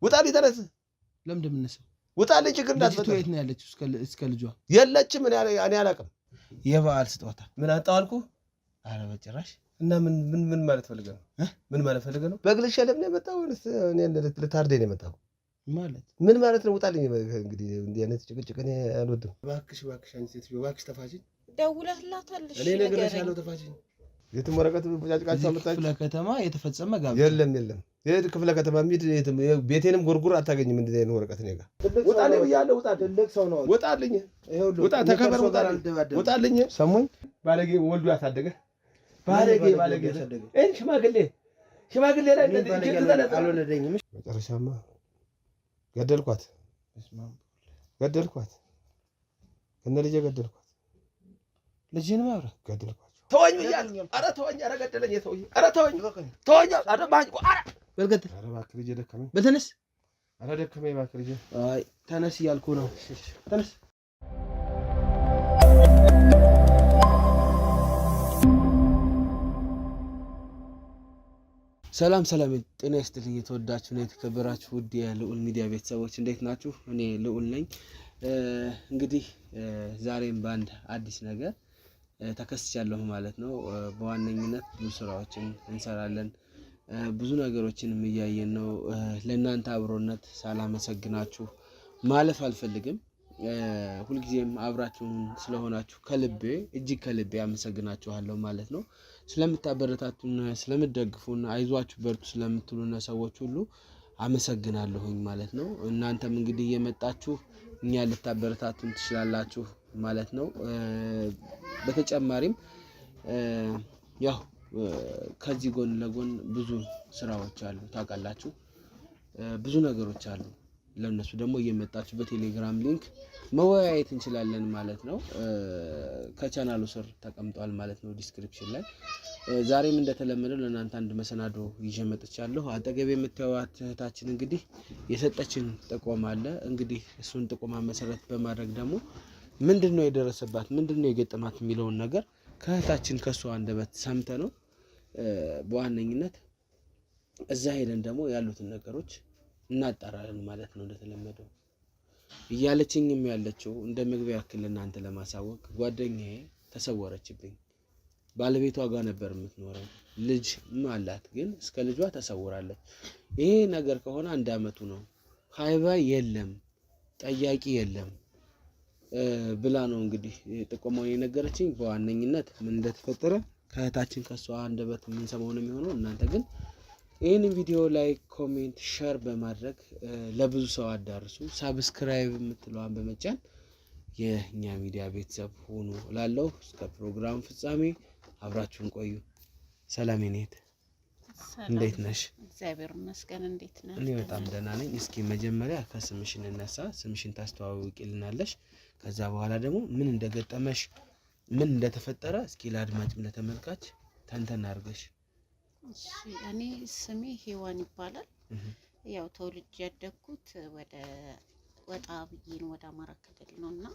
ውጣልኝ፣ ተነስ። ለምን እንደምነሳው? ውጣልኝ፣ ችግር ልጅቱ እንዳትፈጥር። የት ነው ያለችው? እስከ ልጇ የለችም። እኔ አላውቅም። የበዓል ስጦታ ምን አጣው አልኩህ? አረ በጭራሽ። እና ምን ምን ምን ማለት ፈልገህ ነው? እ? ምን ማለት ፈልገህ ነው? በግ ልሸልም ነው የመጣው ወይስ እኔን ልታርደኝ ነው የመጣው? ማለት ምን ማለት ነው? ውጣልኝ። እንግዲህ እንዲህ አይነት ጭቅጭቅ እኔ አልወድም። እባክሽ እባክሽ፣ አንቺ ሴትዮ እባክሽ ተፋችኝ። ደውለህላታል? እሺ እኔ ንገረኝ። እነግርሻለሁ፣ ተፋችኝ። የትም ወረቀት ቦጫጭቃችሁ እዚህ አመጣችሁ። ክፍለ ከተማ የተፈጸመ ጋብቻ የለም የለም፣ የት ክፍለ ከተማ የሚሄድ የትም ቤቴንም ጎርጉር አታገኝም። እንደዚህ አይነት ወረቀት እኔ ጋር። ውጣልኝ ብያለሁ። ውጣልኝ፣ ትልቅ ሰው ነው። ውጣልኝ፣ ይኸውልህ፣ ውጣ፣ እኔ ተከበር፣ ከእርሶ ጋር ውጣልኝ፣ አልደባደብም። ውጣልኝ። ሰሙኝ። ባለጌ ወልዶ ያሳደገ ባለጌ ባለጌ ያሳደገ ይሄን ሽማግሌ ሽማግሌ ላይ እኔ እንደዚህ ባለጌ እጅ ትዘነዝናለህ። አልወለደኝም። መጨረሻማ ገደልኳት፣ ገደልኳት፣ ከነ ልጄ ገደልኳት፣ ልጅህን ማብራት ገደልኳቸው። ተወኝ ብያለሁ። ኧረ ተወኝ፣ ኧረ ገደለኝ ሰውዬ። ኧረ ተወኝ፣ ተወኝ። ኧረ ባኝ፣ ኧረ በልቀጥል፣ ኧረ እባክህ ልጄ ደከመኝ፣ በተነስ። ኧረ ደከመኝ እባክህ ልጄ። አይ ተነስ እያልኩ ነው። ተነስ። ሰላም ሰላም፣ ጤና ይስጥልኝ። የተወዳችሁ እና የተከበራችሁ ውድ የልዑል ሚዲያ ቤተሰቦች እንዴት ናችሁ? እኔ ልዑል ነኝ። እንግዲህ ዛሬም በአንድ አዲስ ነገር ተከስቻለሁ ማለት ነው። በዋነኝነት ብዙ ስራዎችን እንሰራለን፣ ብዙ ነገሮችንም እያየን ነው። ለእናንተ አብሮነት ሳላመሰግናችሁ ማለፍ አልፈልግም። ሁልጊዜም አብራችሁን ስለሆናችሁ ከልቤ እጅግ ከልቤ አመሰግናችኋለሁ ማለት ነው። ስለምታበረታቱን፣ ስለምትደግፉን፣ አይዟችሁ በርቱ ስለምትሉን ሰዎች ሁሉ አመሰግናለሁኝ ማለት ነው። እናንተም እንግዲህ እየመጣችሁ እኛ ልታበረታቱን ትችላላችሁ ማለት ነው። በተጨማሪም ያው ከዚህ ጎን ለጎን ብዙ ስራዎች አሉ ታውቃላችሁ፣ ብዙ ነገሮች አሉ። ለእነሱ ደግሞ እየመጣችሁ በቴሌግራም link መወያየት እንችላለን ማለት ነው። ከቻናሉ ስር ተቀምጧል ማለት ነው description ላይ። ዛሬም እንደተለመደው ለእናንተ አንድ መሰናዶ ይዤ መጥቻለሁ። አጠገብ የምታዩት እህታችን እንግዲህ የሰጠችን ጥቆማ አለ። እንግዲህ እሱን ጥቆማ መሰረት በማድረግ ደግሞ ምንድን ነው የደረሰባት፣ ምንድን ነው የገጠማት የሚለውን ነገር ከእህታችን ከእሷ አንደበት ሰምተ ነው በዋነኝነት እዛ ሄደን ደግሞ ያሉትን ነገሮች እናጣራለን ማለት ነው። እንደተለመደው እያለችኝም ያለችው እንደ መግቢያ ያክል እናንተ ለማሳወቅ ጓደኛዬ ተሰወረችብኝ። ባለቤቷ ጋር ነበር የምትኖረው፣ ልጅም አላት፣ ግን እስከ ልጇ ተሰውራለች። ይሄ ነገር ከሆነ አንድ አመቱ ነው። ሀይባ የለም፣ ጠያቂ የለም ብላ ነው እንግዲህ ጥቆማውን የነገረችኝ። በዋነኝነት ምን እንደተፈጠረ ከእህታችን ከእሷ አንደበት የምንሰማው ነው የሚሆነው። እናንተ ግን ይህንን ቪዲዮ like፣ comment፣ share በማድረግ ለብዙ ሰው አዳርሱ። subscribe የምትለዋን በመጫን የእኛ ሚዲያ ቤተሰብ ሁኑ እላለሁ። እስከ ፕሮግራም ፍጻሜ አብራችሁን ቆዩ። ሰላም የኔት፣ ሰላም፣ እንዴት ነሽ? እግዚአብሔር ይመስገን። እንዴት ነህ? እኔ በጣም ደህና ነኝ። እስኪ መጀመሪያ ከስምሽ እንነሳ። ስምሽን ታስተዋውቂልናለሽ። ከዛ በኋላ ደግሞ ምን እንደገጠመሽ ምን እንደተፈጠረ እስኪ ለአድማጭም ለተመልካች ተንተን አድርገሽ። እሺ፣ እኔ ስሜ ሄዋን ይባላል። ያው ተወልጄ ያደግኩት ወደ ወጣ ብዬ ነው፣ ወደ አማራ ክልል ነው እና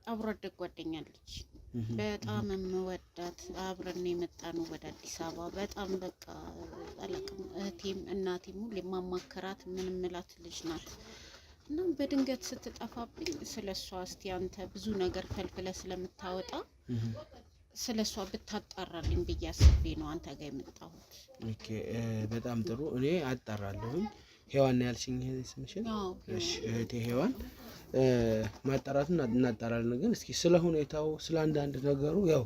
አብሮ አደግ ጓደኛ አለች። በጣም የምወዳት፣ አብረን የመጣ ነው ወደ አዲስ አበባ። በጣም በቃ አላውቅም፣ እህቴም እናቴም ሁሌ የማማከራት ምን ምላት ልጅ ናት እና በድንገት ስትጠፋብኝ ስለ እሷ እስቲ አንተ ብዙ ነገር ፈልፍለ ስለምታወጣ ስለ እሷ ብታጣራልኝ ብዬ አስቤ ነው አንተ ጋር የመጣሁት። Okay፣ በጣም ጥሩ። እኔ አጣራለሁኝ። ሄዋን ነው ያልሽኝ ስምሽን? አዎ። እሺ እህቴ ሄዋን፣ ማጣራቱን እናጣራለን። ግን እስኪ ስለ ሁኔታው ስለ አንዳንድ ነገሩ ያው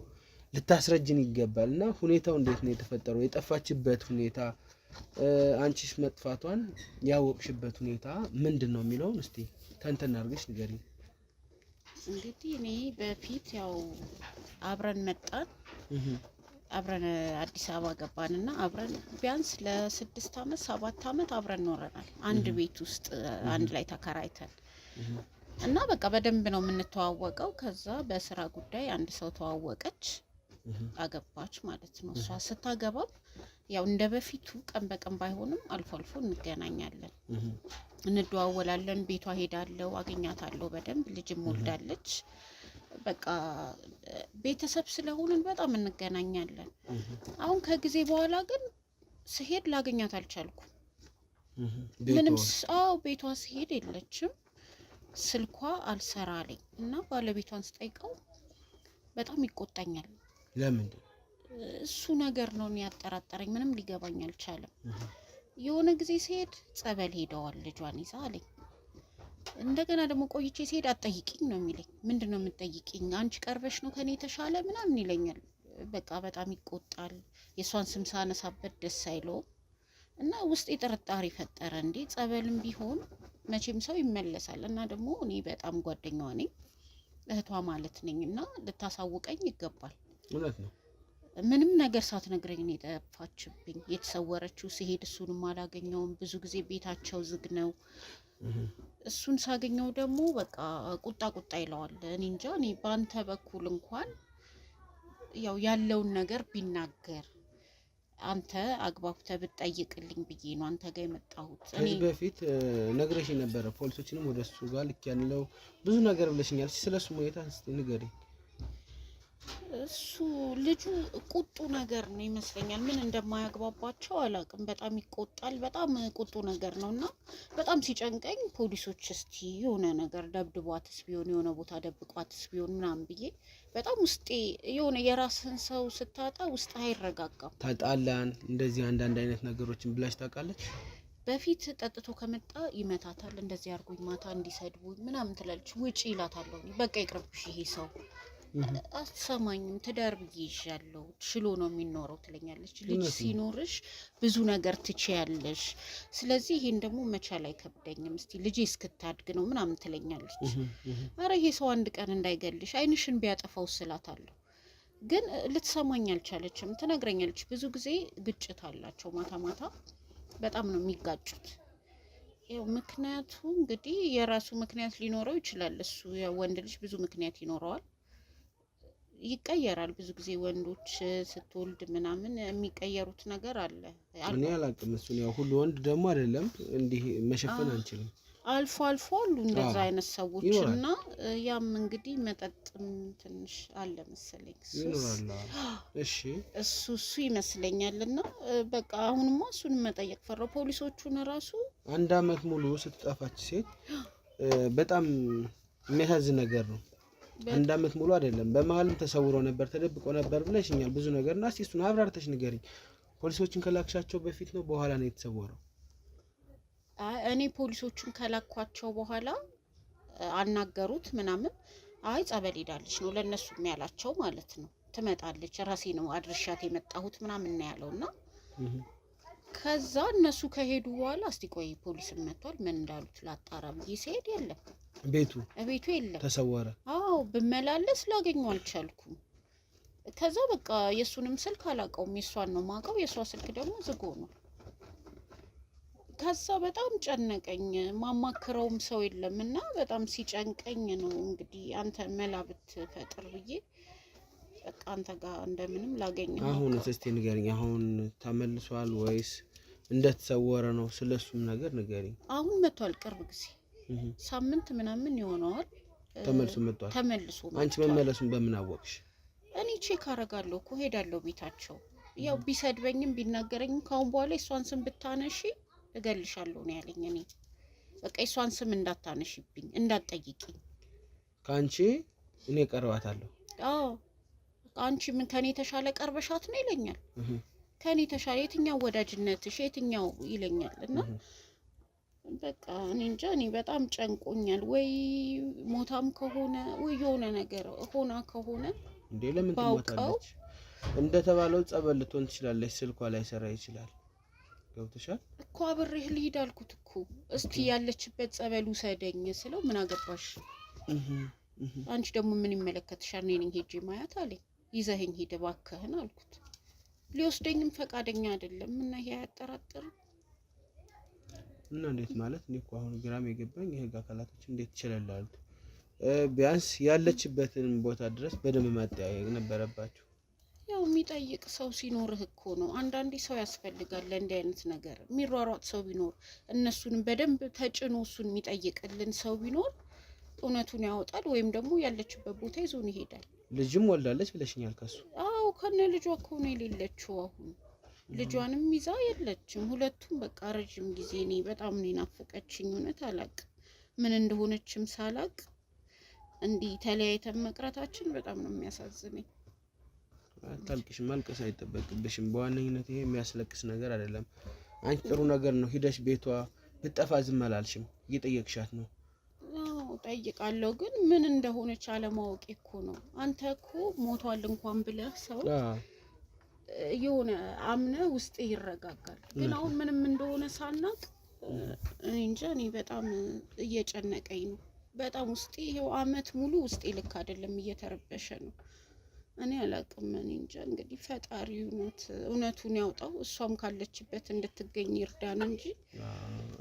ልታስረጅን ይገባል እና ሁኔታው እንዴት ነው የተፈጠረው? የጠፋችበት ሁኔታ፣ አንቺስ መጥፋቷን ያወቅሽበት ሁኔታ ምንድን ነው የሚለውን እስቲ ተንተን አድርገሽ ንገሪኝ። እንግዲህ እኔ በፊት ያው አብረን መጣን፣ አብረን አዲስ አበባ ገባንና አብረን ቢያንስ ለ6 አመት 7 አመት አብረን ኖረናል። አንድ ቤት ውስጥ አንድ ላይ ተከራይተን እና በቃ በደንብ ነው የምንተዋወቀው። ከዛ በስራ ጉዳይ አንድ ሰው ተዋወቀች፣ አገባች ማለት ነው። እሷ ስታገባም ያው እንደ በፊቱ ቀን በቀን ባይሆንም አልፎ አልፎ እንገናኛለን፣ እንደዋወላለን። ቤቷ ሄዳለሁ፣ አገኛታለሁ በደንብ። ልጅም ወልዳለች። በቃ ቤተሰብ ስለሆንን በጣም እንገናኛለን። አሁን ከጊዜ በኋላ ግን ስሄድ ላገኛት አልቻልኩም። ምንም አዎ፣ ቤቷ ስሄድ የለችም። ስልኳ አልሰራ አለኝ እና ባለቤቷን ስጠይቀው በጣም ይቆጣኛል። ለምንድን? እሱ ነገር ነው እኔ ያጠራጠረኝ። ምንም ሊገባኝ አልቻለም። የሆነ ጊዜ ስሄድ ጸበል ሄደዋል ልጇን ይዛ አለኝ። እንደገና ደግሞ ቆይቼ ስሄድ አትጠይቂኝ ነው የሚለኝ። ምንድን ነው የምትጠይቂኝ? አንቺ ቀርበሽ ነው ከኔ የተሻለ ምናምን ይለኛል። በቃ በጣም ይቆጣል። የእሷን ስም ሳነሳበት ደስ አይለውም እና ውስጤ ጥርጣሬ ፈጠረ። እንዴ ጸበልም ቢሆን መቼም ሰው ይመለሳል። እና ደግሞ እኔ በጣም ጓደኛዋ ነኝ፣ እህቷ ማለት ነኝ እና ልታሳውቀኝ ይገባል። እውነት ነው። ምንም ነገር ሳትነግረኝ ነው የጠፋችብኝ የተሰወረችው። ስሄድ እሱንም አላገኘውም። ብዙ ጊዜ ቤታቸው ዝግ ነው። እሱን ሳገኘው ደግሞ በቃ ቁጣ ቁጣ ይለዋል። እኔ እንጃ፣ እኔ በአንተ በኩል እንኳን ያው ያለውን ነገር ቢናገር አንተ አግባብተህ ብትጠይቅልኝ ብዬ ነው አንተ ጋር የመጣሁት። እኔ ከዚህ በፊት ነግረሽ ነበረ። ፖሊሶችንም ወደ እሱ ጋር ልክ ያለው ብዙ ነገር ብለሽኛል። እስኪ ስለ እሱ ሁኔታ እስኪ ንገሪኝ። እሱ ልጁ ቁጡ ነገር ነው ይመስለኛል። ምን እንደማያግባባቸው አላውቅም። በጣም ይቆጣል። በጣም ቁጡ ነገር ነው እና በጣም ሲጨንቀኝ ፖሊሶች እስቲ የሆነ ነገር ደብድቧትስ ቢሆን፣ የሆነ ቦታ ደብቋትስ ቢሆን ምናምን ብዬ በጣም ውስጤ የሆነ የራስህን ሰው ስታጣ ውስጥ አይረጋጋም። ተጣላን እንደዚህ አንዳንድ አይነት ነገሮችን ብላሽ ታውቃለች? በፊት ጠጥቶ ከመጣ ይመታታል። እንደዚህ አድርጎኝ ማታ እንዲሰድቡኝ ምናምን ትላለች። ውጪ ይላታለሁ። በቃ ይቅርብሽ ይሄ ሰው አትሰማኝም። ትዳር ብዬ ይዣለሁ፣ ችሎ ነው የሚኖረው ትለኛለች። ልጅ እውነት ነው። ሲኖርሽ ብዙ ነገር ትችያለሽ። ስለዚህ ይሄን ደግሞ መቻል አይከብደኝም። እስቲ ልጄ እስክታድግ ነው ምናምን ትለኛለች። አረ ይሄ ሰው አንድ ቀን እንዳይገልሽ ዓይንሽን ቢያጠፋው ስላታለሁ። ግን ልትሰማኝ አልቻለችም። ትነግረኛለች። ብዙ ጊዜ ግጭት አላቸው። ማታ ማታ በጣም ነው የሚጋጩት። ያው ምክንያቱ እንግዲህ የራሱ ምክንያት ሊኖረው ይችላል። እሱ ያው ወንድ ልጅ ብዙ ምክንያት ይኖረዋል። ይቀየራል። ብዙ ጊዜ ወንዶች ስትወልድ ምናምን የሚቀየሩት ነገር አለ። እኔ አላውቅም እሱን። ያው ሁሉ ወንድ ደግሞ አይደለም፣ እንዲህ መሸፈን አንችልም። አልፎ አልፎ አሉ እንደዛ አይነት ሰዎች ይኖራል። እና ያም እንግዲህ መጠጥም ትንሽ አለ መሰለኝ ሱስ። ይኖራል። አዎ። እሺ እሱ እሱ ይመስለኛል። እና በቃ አሁንማ እሱን መጠየቅ ፈራው። ፖሊሶቹን ራሱ አንድ አመት ሙሉ ስትጠፋች ሴት በጣም የሚያሳዝን ነገር ነው። አንድ አመት ሙሉ አይደለም፣ በመሀልም ተሰውሮ ነበር፣ ተደብቆ ነበር ብለሽኛል ብዙ ነገር እና እስኪ እሱን አብራርተሽ ንገሪኝ። ፖሊሶችን ከላክሻቸው በፊት ነው በኋላ ነው የተሰወረው? አይ እኔ ፖሊሶቹን ከላኳቸው በኋላ አናገሩት ምናምን። አይ ጸበል ሄዳለች ነው ለእነሱ ያላቸው ማለት ነው። ትመጣለች፣ ራሴ ነው አድርሻት የመጣሁት ምናምን ነው ያለው። እና ከዛ እነሱ ከሄዱ በኋላ እስቲ ቆይ ፖሊስም መጥቷል ምን እንዳሉት ላጣራ ብዬ ስሄድ የለም፣ ቤቱ እቤቱ የለም። ተሰወረ። አዎ ብመላለስ ላገኘው አልቻልኩም። ከዛ በቃ የእሱንም ስልክ አላውቀውም፣ የእሷን ነው ማውቀው። የእሷ ስልክ ደግሞ ዝግ ነው። ከዛ በጣም ጨነቀኝ። ማማክረውም ሰው የለም እና በጣም ሲጨንቀኝ ነው እንግዲህ አንተ መላ ብትፈጥር ብዬ በቃ አንተ ጋር እንደምንም ላገኘ አሁን እስቲ ንገሪኝ፣ አሁን ተመልሷል ወይስ እንደተሰወረ ነው? ስለሱም ነገር ንገሪኝ። አሁን መጥቷል። ቅርብ ጊዜ ሳምንት ምናምን ይሆነዋል። ተመልሶ መጥቷል። ተመልሶ አንቺ መጥቷል። መመለሱን በምን አወቅሽ? እኔ check አደርጋለሁ እኮ፣ ሄዳለሁ ቤታቸው። ያው ቢሰድበኝም ቢናገረኝም ከአሁን በኋላ የእሷን ስም ብታነሺ እገልሻለሁ ነው ያለኝ። እኔ በቃ የእሷን ስም እንዳታነሺብኝ፣ እንዳትጠይቂኝ። ከአንቺ እኔ ቀርባታለሁ። አዎ አንቺ ምን ከኔ የተሻለ ቀርበሻት ነው ይለኛል። ከኔ የተሻለ የትኛው ወዳጅነትሽ የትኛው ይለኛል። እና በቃ እኔ እንጃ፣ እኔ በጣም ጨንቆኛል። ወይ ሞታም ከሆነ ወይ የሆነ ነገር ሆና ከሆነ እንዴ ለምን ባውቀው ትሞታለች? እንደተባለው ጸበል ልትሆን ትችላለች። ስልኳ ላይ ሰራ ይችላል። ገብቶሻል? እኮ አብሬህ ልሂድ አልኩት እኮ፣ እስቲ ያለችበት ጸበል ውሰደኝ ስለው ምን አገባሽ አንቺ ደግሞ ምን ይመለከትሻል? እኔ ነኝ ሄጄ ማያት አለኝ። ይዘኸኝ ሂድ እባክህን አልኩት። ሊወስደኝም ፈቃደኛ አይደለም እና ይሄ አያጠራጥርም? እና እንዴት ማለት፣ እኔ እኮ አሁን ግራም የገባኝ የህግ አካላቶች እንዴት ይችላል አሉት። ቢያንስ ያለችበትን ቦታ ድረስ በደንብ ማጠያየቅ ነበረባቸው። ያው የሚጠይቅ ሰው ሲኖርህ እኮ ነው። አንዳንዴ ሰው ያስፈልጋል ለእንዲህ አይነት ነገር። የሚሯሯጥ ሰው ቢኖር፣ እነሱንም በደንብ ተጭኖ እሱን የሚጠይቅልን ሰው ቢኖር እውነቱን ያወጣል፣ ወይም ደግሞ ያለችበት ቦታ ይዞን ይሄዳል። ልጅም ወልዳለች ብለሽኛል ከሱ። አዎ ከነ ልጇ እኮ ነው የሌለችው አሁን። ልጇንም ይዛ የለችም። ሁለቱም በቃ ረጅም ጊዜ እኔ በጣም ነው የናፈቀችኝ። እውነት አላቅም ምን እንደሆነችም ሳላቅ እንዲህ ተለያይተን መቅረታችን በጣም ነው የሚያሳዝነኝ። አታልቅሽ፣ ማልቀስ አይጠበቅብሽም። በዋነኝነት ይሄ የሚያስለቅስ ነገር አይደለም። አንቺ ጥሩ ነገር ነው ሂደሽ ቤቷ ብጠፋ ዝም አላልሽም፣ እየጠየቅሻት ነው። አዎ ጠይቃለሁ፣ ግን ምን እንደሆነች አለማወቄ እኮ ነው። አንተ እኮ ሞቷል እንኳን ብለህ ሰው የሆነ አምነህ ውስጥ ይረጋጋል። ግን አሁን ምንም እንደሆነ ሳናቅ እኔ እንጃ፣ እኔ በጣም እየጨነቀኝ ነው። በጣም ውስጤ ይኸው አመት ሙሉ ውስጤ ልክ አይደለም፣ እየተረበሸ ነው። እኔ አላቅም። እኔ እንጃ እንግዲህ ፈጣሪ እውነቱን ያውጣው፣ እሷም ካለችበት እንድትገኝ ይርዳን እንጂ።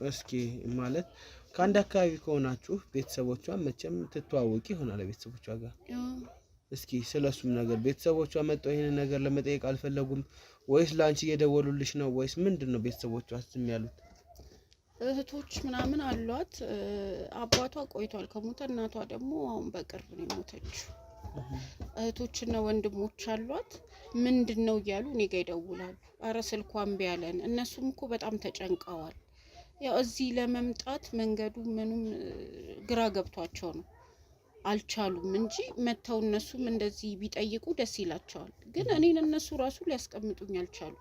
እስኪ ማለት ከአንድ አካባቢ ከሆናችሁ ቤተሰቦቿ መቼም ትተዋወቂ ይሆናል ቤተሰቦቿ ጋር። እስኪ ስለሱም ነገር ቤተሰቦቿ መጥተው ይህንን ነገር ለመጠየቅ አልፈለጉም ወይስ ለአንቺ እየደወሉልሽ ነው ወይስ ምንድን ነው ቤተሰቦቿ ዝም ያሉት? እህቶች ምናምን አሏት። አባቷ ቆይቷል ከሞተ፣ እናቷ ደግሞ አሁን በቅርብ ነው የሞተችው። እህቶችና ወንድሞች አሏት። ምንድን ነው እያሉ እኔ ጋ ይደውላሉ። አረ ስልኳ እምቢ አለን። እነሱም እኮ በጣም ተጨንቀዋል። ያው እዚህ ለመምጣት መንገዱ ምኑም ግራ ገብቷቸው ነው አልቻሉም እንጂ መጥተው እነሱም እንደዚህ ቢጠይቁ ደስ ይላቸዋል። ግን እኔን እነሱ ራሱ ሊያስቀምጡኝ አልቻሉ።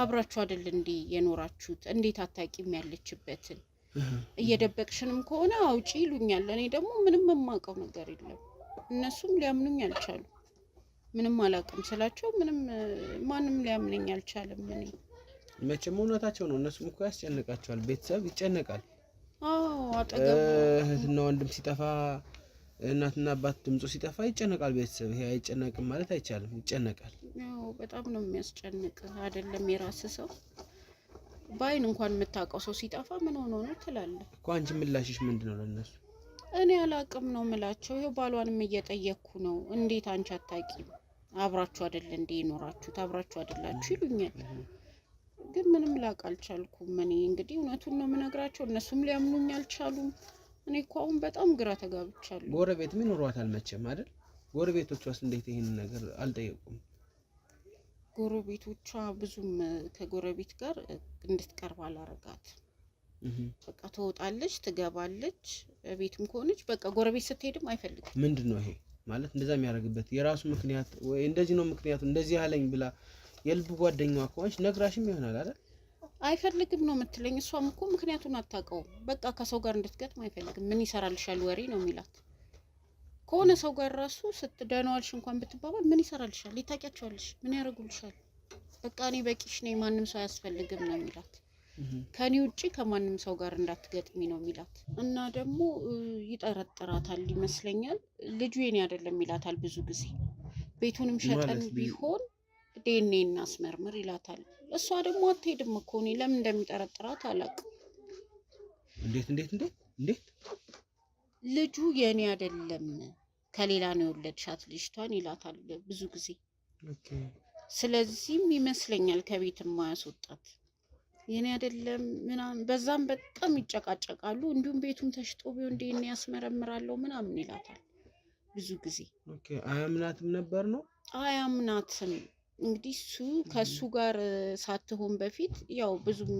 አብራችሁ አይደል እንዴ የኖራችሁት? እንዴት አታውቂም ያለችበትን? እየደበቅሽንም ከሆነ አውጪ ይሉኛል። እኔ ደግሞ ምንም የማውቀው ነገር የለም። እነሱም ሊያምኑኝ አልቻሉ። ምንም አላውቅም ስላቸው ምንም ማንም ሊያምነኝ አልቻለም። እኔ መቼም እውነታቸው ነው። እነሱም እኮ ያስጨንቃቸዋል። ቤተሰብ ይጨነቃል። አዎ አጠገቡ እህትና ወንድም ሲጠፋ፣ እናትና አባት ድምፁ ሲጠፋ ይጨነቃል ቤተሰብ። ይሄ አይጨነቅም ማለት አይቻልም፣ ይጨነቃል። ያው በጣም ነው የሚያስጨንቅ። አይደለም የራስ ሰው በአይን እንኳን የምታውቀው ሰው ሲጠፋ ምን ሆኖ ነው ትላለህ እኮ። አንቺ ምላሽሽ ምንድን ነው ለእነሱ? እኔ አላቅም ነው ምላቸው። ይኸው ባሏንም እየጠየቅኩ ነው። እንዴት አንቺ አታውቂም? አብራችሁ አይደል እንዴ የኖራችሁት? አብራችሁ አይደላችሁ ይሉኛል። ግን ምንም ላቅ አልቻልኩም። እኔ እንግዲህ እውነቱን ነው የምነግራቸው፣ እነሱም ሊያምኑኝ አልቻሉም። እኔ እኮ አሁን በጣም ግራ ተጋብቻለሁ። ጎረቤትም ይኖሯታል መቼም አይደል? ጎረቤቶቿስ እንዴት ይሄንን ነገር አልጠየቁም? ጎረቤቶቿ ብዙም ከጎረቤት ጋር እንድትቀርብ አላረጋት። በቃ ትወጣለች፣ ትገባለች። ቤትም ከሆነች በቃ ጎረቤት ስትሄድም አይፈልግም። ምንድን ነው ይሄ ማለት እንደዛ የሚያደርግበት የራሱ ምክንያት ወይ እንደዚህ ነው ምክንያቱ እንደዚህ አለኝ ብላ የልብ ጓደኛዋ ከሆነች ነግራሽም ይሆናል አይደል? አይፈልግም ነው የምትለኝ። እሷም እኮ ምክንያቱን አታውቀውም። በቃ ከሰው ጋር እንድትገጥም አይፈልግም። ምን ይሰራልሻል ወሬ ነው የሚላት። ከሆነ ሰው ጋር ራሱ ስትደነዋልሽ እንኳን ብትባባል ምን ይሰራልሻል፣ ሊታቂያቸዋልሽ፣ ምን ያደርጉልሻል፣ በቃ እኔ በቂሽ ነኝ፣ ማንም ሰው አያስፈልግም ነው የሚላት። ከኔ ውጭ ከማንም ሰው ጋር እንዳትገጥሚ ነው የሚላት። እና ደግሞ ይጠረጥራታል ይመስለኛል። ልጁ የኔ አይደለም ይላታል ብዙ ጊዜ። ቤቱንም ሸጠን ቢሆን ዴኔ እናስመርምር ይላታል። እሷ ደግሞ አትሄድም እኮ እኔ ለምን እንደሚጠረጥራት አላውቅም። እንዴት እንዴት እንዴት እንዴት ልጁ የኔ አይደለም ከሌላ ነው የወለድሻት ልጅቷን ይላታል ብዙ ጊዜ። ስለዚህም ይመስለኛል ከቤት የማያስወጣት የኔ አይደለም ምናምን፣ በዛም በጣም ይጨቃጨቃሉ። እንዲሁም ቤቱም ተሽጦ ቢሆን ዲኤንኤ ያስመረምራለሁ ምናምን ይላታል ብዙ ጊዜ። Okay አያምናትም ነበር ነው አያምናትም። እንግዲህ እሱ ከእሱ ጋር ሳትሆን በፊት ያው ብዙም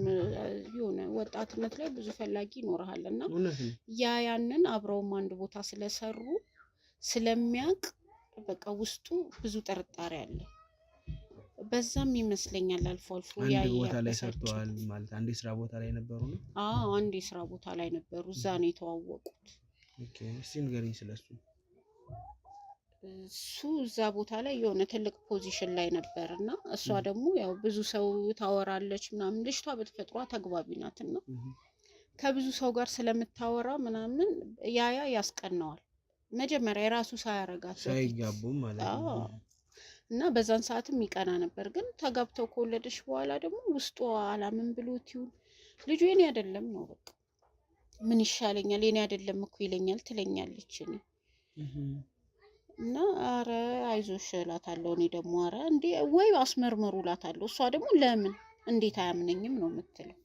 የሆነ ወጣትነት ላይ ብዙ ፈላጊ ይኖርሃል እና ያ ያንን አብረውም አንድ ቦታ ስለሰሩ ስለሚያውቅ በቃ ውስጡ ብዙ ጥርጣሬ አለ። በዛም ይመስለኛል አልፎ አልፎ አንድ ቦታ ላይ ሰርተዋል ማለት አንድ የስራ ቦታ ላይ ነበሩ ነው? አዎ አንድ የስራ ቦታ ላይ ነበሩ። እዛ ነው የተዋወቁት። Okay እስኪ ንገሪኝ ስለሱ። እሱ እዛ ቦታ ላይ የሆነ ትልቅ position ላይ ነበር እና እሷ ደግሞ ያው ብዙ ሰው ታወራለች ምናምን። ልጅቷ በተፈጥሯ ተግባቢ ናት እና ከብዙ ሰው ጋር ስለምታወራ ምናምን ያያ ያስቀነዋል። መጀመሪያ የራሱ ሳያረጋት ሳይጋቡ ማለት ነው። እና በዛን ሰዓትም ይቀና ነበር። ግን ተጋብተው ከወለደች በኋላ ደግሞ ውስጡ አላምን ብሎት ይሁን ልጁ የኔ አይደለም ነው በቃ ምን ይሻለኛል የኔ አይደለም እኮ ይለኛል ትለኛለች። እኔ እና አረ አይዞሽ እላታለሁ። እኔ ደግሞ አረ እንዴ ወይ አስመርምሩ እላታለሁ። እሷ ደግሞ ለምን እንዴት አያምነኝም ነው የምትለው።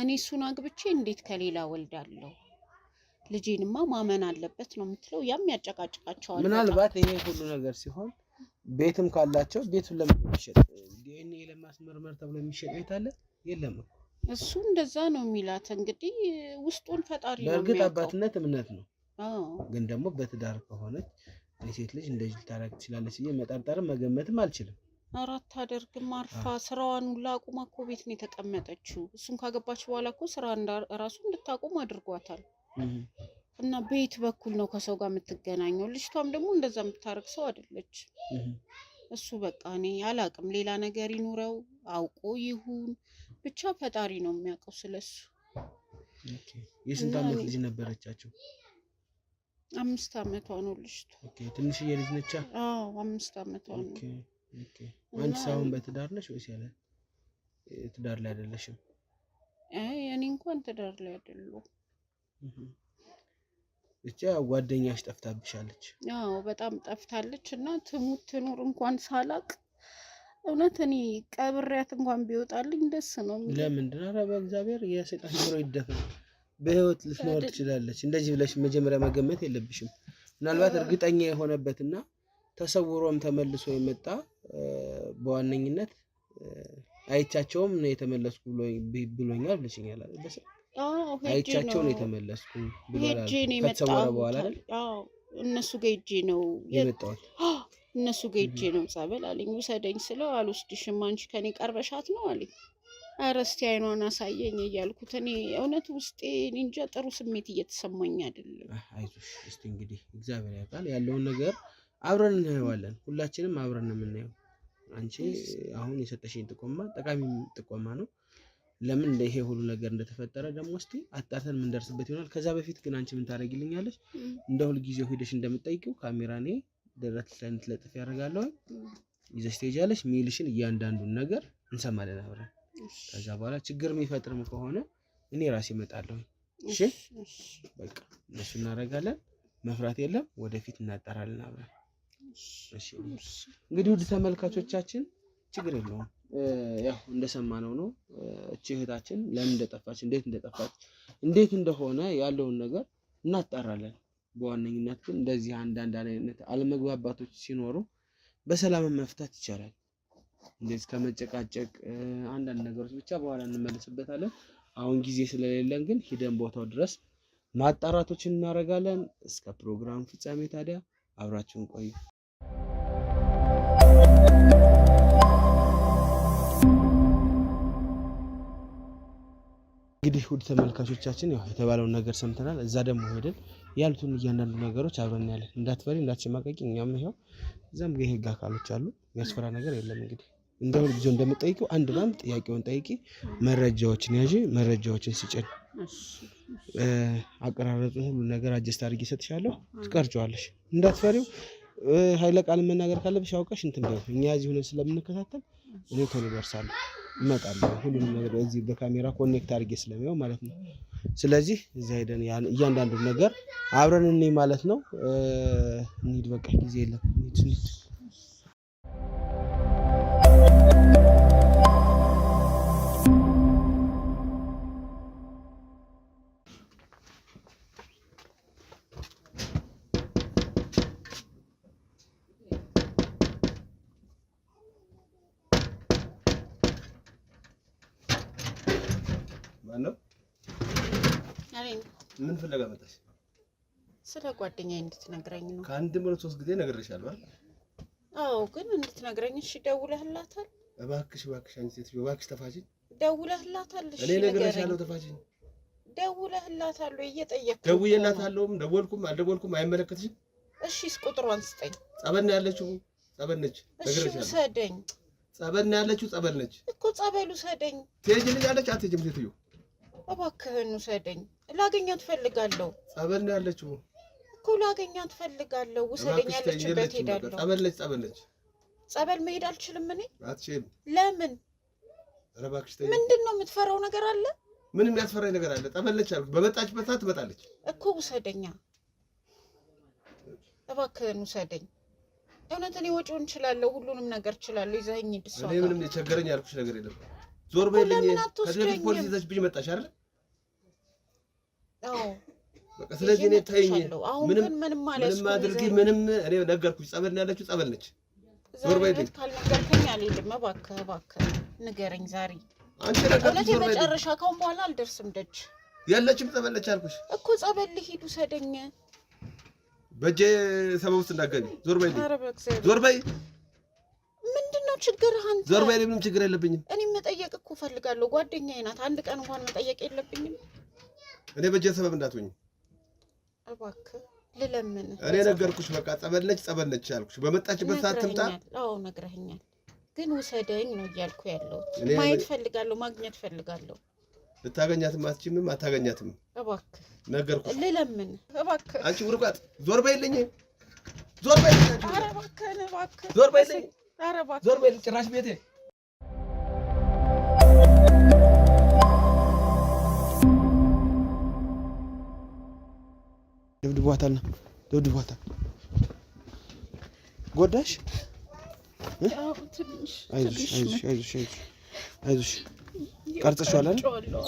እኔ እሱን አግብቼ እንዴት ከሌላ ወልዳለሁ? ልጄንማ ማመን አለበት ነው የምትለው። ያም ያጨቃጭቃቸዋል። ምናልባት ይሄ ሁሉ ነገር ሲሆን ቤትም ካላቸው ቤቱን ለምን የሚሸጥ ዲኤንኤ ለማስመርመር ተብሎ የሚሸጥ ቤት አለ? የለም እኮ። እሱ እንደዛ ነው የሚላት። እንግዲህ ውስጡን ፈጣሪ ነው በእርግጥ የሚያውቀው። አባትነት እምነት ነው፣ አዎ ግን ደግሞ በትዳር ከሆነች ሴት ልጅ እንደዚህ ልታረግ ትችላለች ብዬ መጠርጠርም መገመትም አልችልም። አራት አደርግም አርፋ ስራዋን ሁላ አቁማ እኮ ቤት ነው የተቀመጠችው። እሱን ካገባች በኋላ እኮ ስራ ራሱ እንድታቆም አድርጓታል። እና ቤት በኩል ነው ከሰው ጋር የምትገናኘው። ልጅቷም ደግሞ እንደዛ የምታደርግ ሰው አይደለች። እሱ በቃ እኔ አላቅም፣ ሌላ ነገር ይኑረው አውቆ ይሁን ብቻ ፈጣሪ ነው የሚያውቀው ስለሱ። Okay። የስንት እና ዓመት እኔ ልጅ ነበረቻቸው? 5 ዓመቷ ነው ልጅቷ። Okay። ትንሽዬ ልጅ ነቻ። አዎ 5 ዓመቷ ነው። Okay okay። እና አንቺስ አሁን በትዳር ነሽ ወይስ ያለ ትዳር ላይ አይደለሽም? አይ እኔ እንኳን ትዳር ላይ አይደለሁም። ብቻ ጓደኛሽ ጠፍታብሻለች። አዎ በጣም ጠፍታለች እና ትሙት ትኑር እንኳን ሳላቅ እውነት እኔ ቀብሬያት እንኳን ቢወጣልኝ ደስ ነው የሚለኝ። ለምንድን ነው? ኧረ በእግዚአብሔር የሰይጣን ጆሮ ይደፈን። በህይወት ልትኖር አይደል? ትችላለች። እንደዚህ ብለሽ መጀመሪያ መገመት የለብሽም። ምናልባት እርግጠኛ የሆነበትና ተሰውሮም ተመልሶ የመጣ በዋነኝነት አይቻቸውም ነው የተመለስኩ ብሎኛል ብለሽኛል አይደል? በስልክ አዎ ሄጄ አይቻቸው ነው ነው የተመለስኩ ብሏል። ሄጄ ነው ከተሰወረ የመጣሁት በኋላ አይደል አዎ እነሱ ጋር ሄጄ ነው የመጣሁት? እነሱ ጋር ሄጄ ነው ጸበል አለኝ። ውሰደኝ ስለው አልወስድሽም አንቺ ከኔ ቀርበሻት ነው አለኝ። ኧረ እስቲ አይኗን አሳየኝ እያልኩት እኔ እውነት ውስጤ እኔ እንጃ ጥሩ ስሜት እየተሰማኝ አይደለም። አይዞሽ፣ እስቲ እንግዲህ እግዚአብሔር ያውቃል ያለውን ነገር አብረን እናየዋለን። ሁላችንም አብረን ነው የምናየው። አንቺ አሁን የሰጠሽኝ ጥቆማ ጠቃሚ ጥቆማ ነው። ለምን ይሄ ሁሉ ነገር እንደተፈጠረ ደግሞ እስቲ አጣርተን የምንደርስበት ይሆናል። ከዛ በፊት ግን አንቺ ምን ታደርጊልኛለሽ? እንደ ሁልጊዜው ሄደሽ እንደምትጠይቂው ካሜራ እኔ ደረት ላይ እንድትለጥፍ ያደርጋለሁ። ይዘሽ ትሄጃለሽ። ሚልሽን እያንዳንዱን ነገር እንሰማለን አብረን። ከዛ በኋላ ችግር የሚፈጥርም ከሆነ እኔ ራሴ እመጣለሁ። እሺ በቃ እነሱ እናደርጋለን። መፍራት የለም። ወደፊት እናጣራለን አብረን። እሺ እንግዲህ ውድ ተመልካቾቻችን ችግር የለውም። ያው እንደሰማነው ነው። እቺ እህታችን ለምን እንደጠፋች፣ እንዴት እንደጠፋች፣ እንዴት እንደሆነ ያለውን ነገር እናጣራለን። በዋነኝነት ግን እንደዚህ አንዳንድ አይነት አለመግባባቶች ሲኖሩ በሰላም መፍታት ይቻላል። እንደዚህ ከመጨቃጨቅ አንዳንድ ነገሮች ብቻ በኋላ እንመለስበታለን። አሁን ጊዜ ስለሌለን ግን ሂደን ቦታው ድረስ ማጣራቶችን እናደርጋለን። እስከ ፕሮግራም ፍጻሜ ታዲያ አብራችሁን ቆዩ። እንግዲህ ውድ ተመልካቾቻችን ያው የተባለውን ነገር ሰምተናል። እዛ ደግሞ ሄደን ያሉትን እያንዳንዱ ነገሮች አብረን ያለን። እንዳትፈሪ እንዳትሸማቀቂ። እኛም ይኸው እዛም ጋር የህግ አካሎች አሉ። የሚያስፈራ ነገር የለም። እንግዲህ እንደ ሁልጊዜው እንደምጠይቂው አንድ በአንድ ጥያቄውን ጠይቂ፣ መረጃዎችን ያዢ፣ መረጃዎችን ስጭን። አቀራረጹን ሁሉ ነገር adjust አድርጌ እሰጥሻለሁ፣ ትቀርጪዋለሽ። እንዳትፈሪው። ኃይለ ቃል መናገር ካለብሽ አውቀሽ እንትን በይው። እኛ እዚህ ሆነን ስለምንከታተል እኔ ቶሎ እደርሳለሁ፣ እመጣለሁ። ሁሉንም ነገር እዚህ በካሜራ connect አድርጌ ስለሚያው ማለት ነው። ስለዚህ እዛ ሄደን እያንዳንዱን ነገር አብረን እኔ ማለት ነው። እንሂድ፣ በቃ ጊዜ የለም። እንሂድ እንሂድ። ማነው? ምን ፍለጋ መጣሽ? ስለ ጓደኛዬ እንድትነግረኝ ነው። ከአንድም ሁለት ሶስት ጊዜ ነግሬሻለሁ አይደል? አዎ ግን እንድትነግረኝ። እሺ ደውለህላታል? እባክሽ እባክሽ፣ አንቺ ሴትዮ እባክሽ ተፋችኝ። ደውለህላታል? እሺ እኔ ነግሬሻለሁ፣ ተፋችኝ። ደውለህላታል ወይ? እየጠየቅኩህ እኮ ነው። ደውዬላታለሁም ደወልኩም አልደወልኩም አይመለከትሽም። እሺ ቁጥሯን ስጠኝ። ጸበል ነው ያለችው፣ ጸበል ነች። እሺ ነግሬሻለሁ። ውሰደኝ ጸበል ነው ያለችው፣ ጸበል ነች። እኮ ጸበል ውሰደኝ። ትሄጂልኛለች አትሄጂም? ሴትዮ እባክህን ውሰደኝ። ላገኛት ፈልጋለሁ ጸበል ነው ያለችው እኮ ላገኛት ፈልጋለሁ። ውሰደኝ፣ እባክሽ ተይ፣ ያለችበት የለችም። በቃ ሄዳለሁ። ጸበል ነች፣ ጸበል ነች። ጸበል መሄድ አልችልም እኔ። አትችይም። ለምን? ኧረ እባክሽ ተይ። ምንድን ነው የምትፈራው ነገር አለ ምን የሚያስፈራኝ ነገር አለ? ጸበል ነች አልኩሽ። በመጣችበት ሰዓት ትመጣለች እኮ። ውሰደኛ፣ እባክህን ውሰደኝ። እውነት እኔ ወጪውን እችላለሁ፣ ሁሉንም ነገር እችላለሁ። ይዘኸኝ ሂድ እሷ እኔ ጋር። ምንም የቸገረኝ ያልኩሽ ነገር የለም። ዞር በይልኝ። ለምን ከዚህ በፊት ፖሊስ አትወስደኝም? ይዘሽብኝ መጣሽ አይደል? አዎ በቃ ስለዚህ እኔ ተይኝ። መጥቻለሁ። አሁን ምንም ግን ምንም ምንም አልያዝኩም። አድርጊ ይዘኸኝ ምንም እኔ ነገርኩሽ። ጸበል ነው ያለችው፣ ጸበል ነች። ዛሬ ዞር በይልኝ። እውነት ካልነገርከኝ አልሄድም። እባክህ እባክህ ንገረኝ ዛሬ አንቺ ነገርኩሽ። እውነት ዞር በይልኝ። የመጨረሻ ካሁን በኋላ አልደርስም ደጅ የለችም፣ ጸበል ነች አልኩሽ። እኮ ጸበል ልሂድ፣ ውሰደኝ። በእጄ ሰበብ ውስጥ እንዳትገቢ። ዞር በይልኝ። ኧረ በእግዚአብሔር ዞር በይ፣ ምንድን ነው ችግርህ አንተ? ዞር በይ። ምንም ችግር የለብኝም። እኔ መጠየቅ እኮ እፈልጋለሁ። ጓደኛዬ ናት። አንድ ቀን እንኳን መጠየቅ የለብኝም? እኔ በእጄ ሰበብ እንዳትሆኝ። እባክህ ልለምንህ። እኔ ነገርኩሽ። በቃ ጸበል ነች፣ ጸበል ነች አልኩሽ። በመጣችበት ሰዓት ትምጣ። ነግረኸኛል። አዎ ነግረኸኛል፣ ግን ውሰደኝ ነው እያልኩ ያለሁት። እኔ- ማየት ፈልጋለሁ፣ ማግኘት ፈልጋለሁ። ልታገኛትም አትችምም፣ አታገኛትም። እባክህ ነገርኩሽ። ልለምንህ፣ እባክህ። አንቺ ውርጋጥ ዞር በይልኝ፣ ዞር በይልኝ፣ አንቺ ኧረ ውርጋጥ። እባክህን፣ እባክህ። ዞር በይልኝ፣ ኧረ እባክህ። ዞር በይልኝ። ጭራሽ ቤቴ ደብድቧታል ነው ደብድቧታል። ጎዳሽ? አዎ፣ ትንሽ አይዞሽ ትንሽ አይዞሽ አይዞሽ አይዞሽ አይዞሽ። ቀርጸሽዋል አይደል? ቀርጬዋለሁ።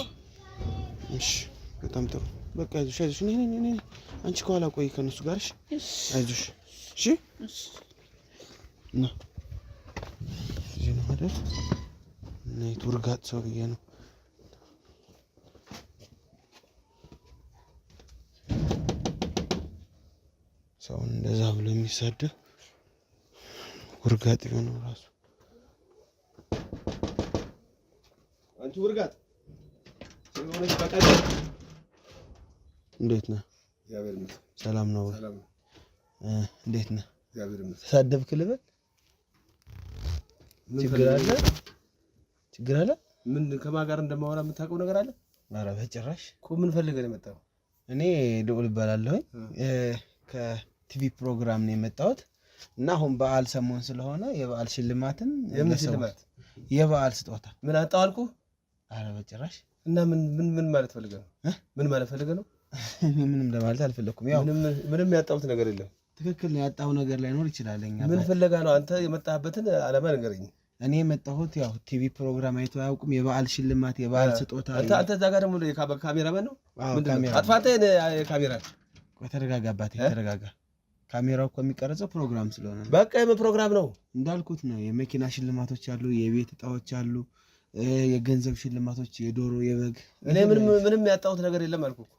እሺ በጣም ጥሩ። በቃ አይዞሽ አይዞሽ። ነይ ነይ ነይ። አንቺ ከኋላ ቆይ ከእነሱ ጋር እሺ። እሺ፣ አይዞሽ እሺ። እሺ። ና እዚህ ነው አይደል? ነይ ውርጋጥ ሰውዬ ነው። ሰውን እንደዛ ብሎ የሚሳደብ ውርጋጥ የሆነው ራሱ አንቺ ውርጋጥ ስለሆነች በቃ። እንዴት ነህ? እግዚአብሔር ይመስገን። ሰላም ነው ወይ? ሰላም ነው። እንዴት ነህ? እግዚአብሔር ይመስገን። ተሳደብክ ልበል? ምን ችግር አለ? ችግር አለ? ምን ከማን ጋር እንደማወራ የምታውቀው ነገር አለ ኧረ በጭራሽ። እኮ። ምን ፈልገህ ነው የመጣኸው? እኔ ልዑል እባላለሁኝ ከቲቪ ፕሮግራም ነው የመጣሁት እና አሁን በዓል ሰሞን ስለሆነ የበዓል ሽልማትን የምን ለሰው- ሽልማት? የበዓል ስጦታ። ምን አጣሁ አልኩህ? ኧረ በጭራሽ። እና ምን ምን ምን ማለት ፈልገህ ነው? እ? ምን ማለት ፈልገህ ነው? እኔ ምንም ለማለት አልፈለኩም። ያው ምንም ምንም ያጣሁት ነገር የለም። ትክክል ነው፣ ያጣው ነገር ላይኖር ይችላል። እኛ ምን ፍለጋ ነው አንተ የመጣህበትን ዓላማ ንገረኝ። እኔ የመጣሁት ያው ቲቪ ፕሮግራም አይቶ አያውቁም። የበዓል ሽልማት የበዓል ስጦታ። አንተ አንተ እዛ ጋር ደግሞ ካሜራማን ነው? አዎ፣ ምንድን ነው? ካሜራ። አጥፋ አንተ የካሜራ ቆይ ተረጋጋ አባቴ እ? ተረጋጋ። ካሜራው እኮ የሚቀረጸው ፕሮግራም ስለሆነ ነው። በቃ የምን ፕሮግራም ነው? እንዳልኩት ነው። የመኪና ሽልማቶች አሉ፣ የቤት እጣዎች አሉ፣ የገንዘብ ሽልማቶች፣ የዶሮ የበግ። እኔ ምንም ምንም ያጣሁት ነገር የለም አልኩህ እኮ።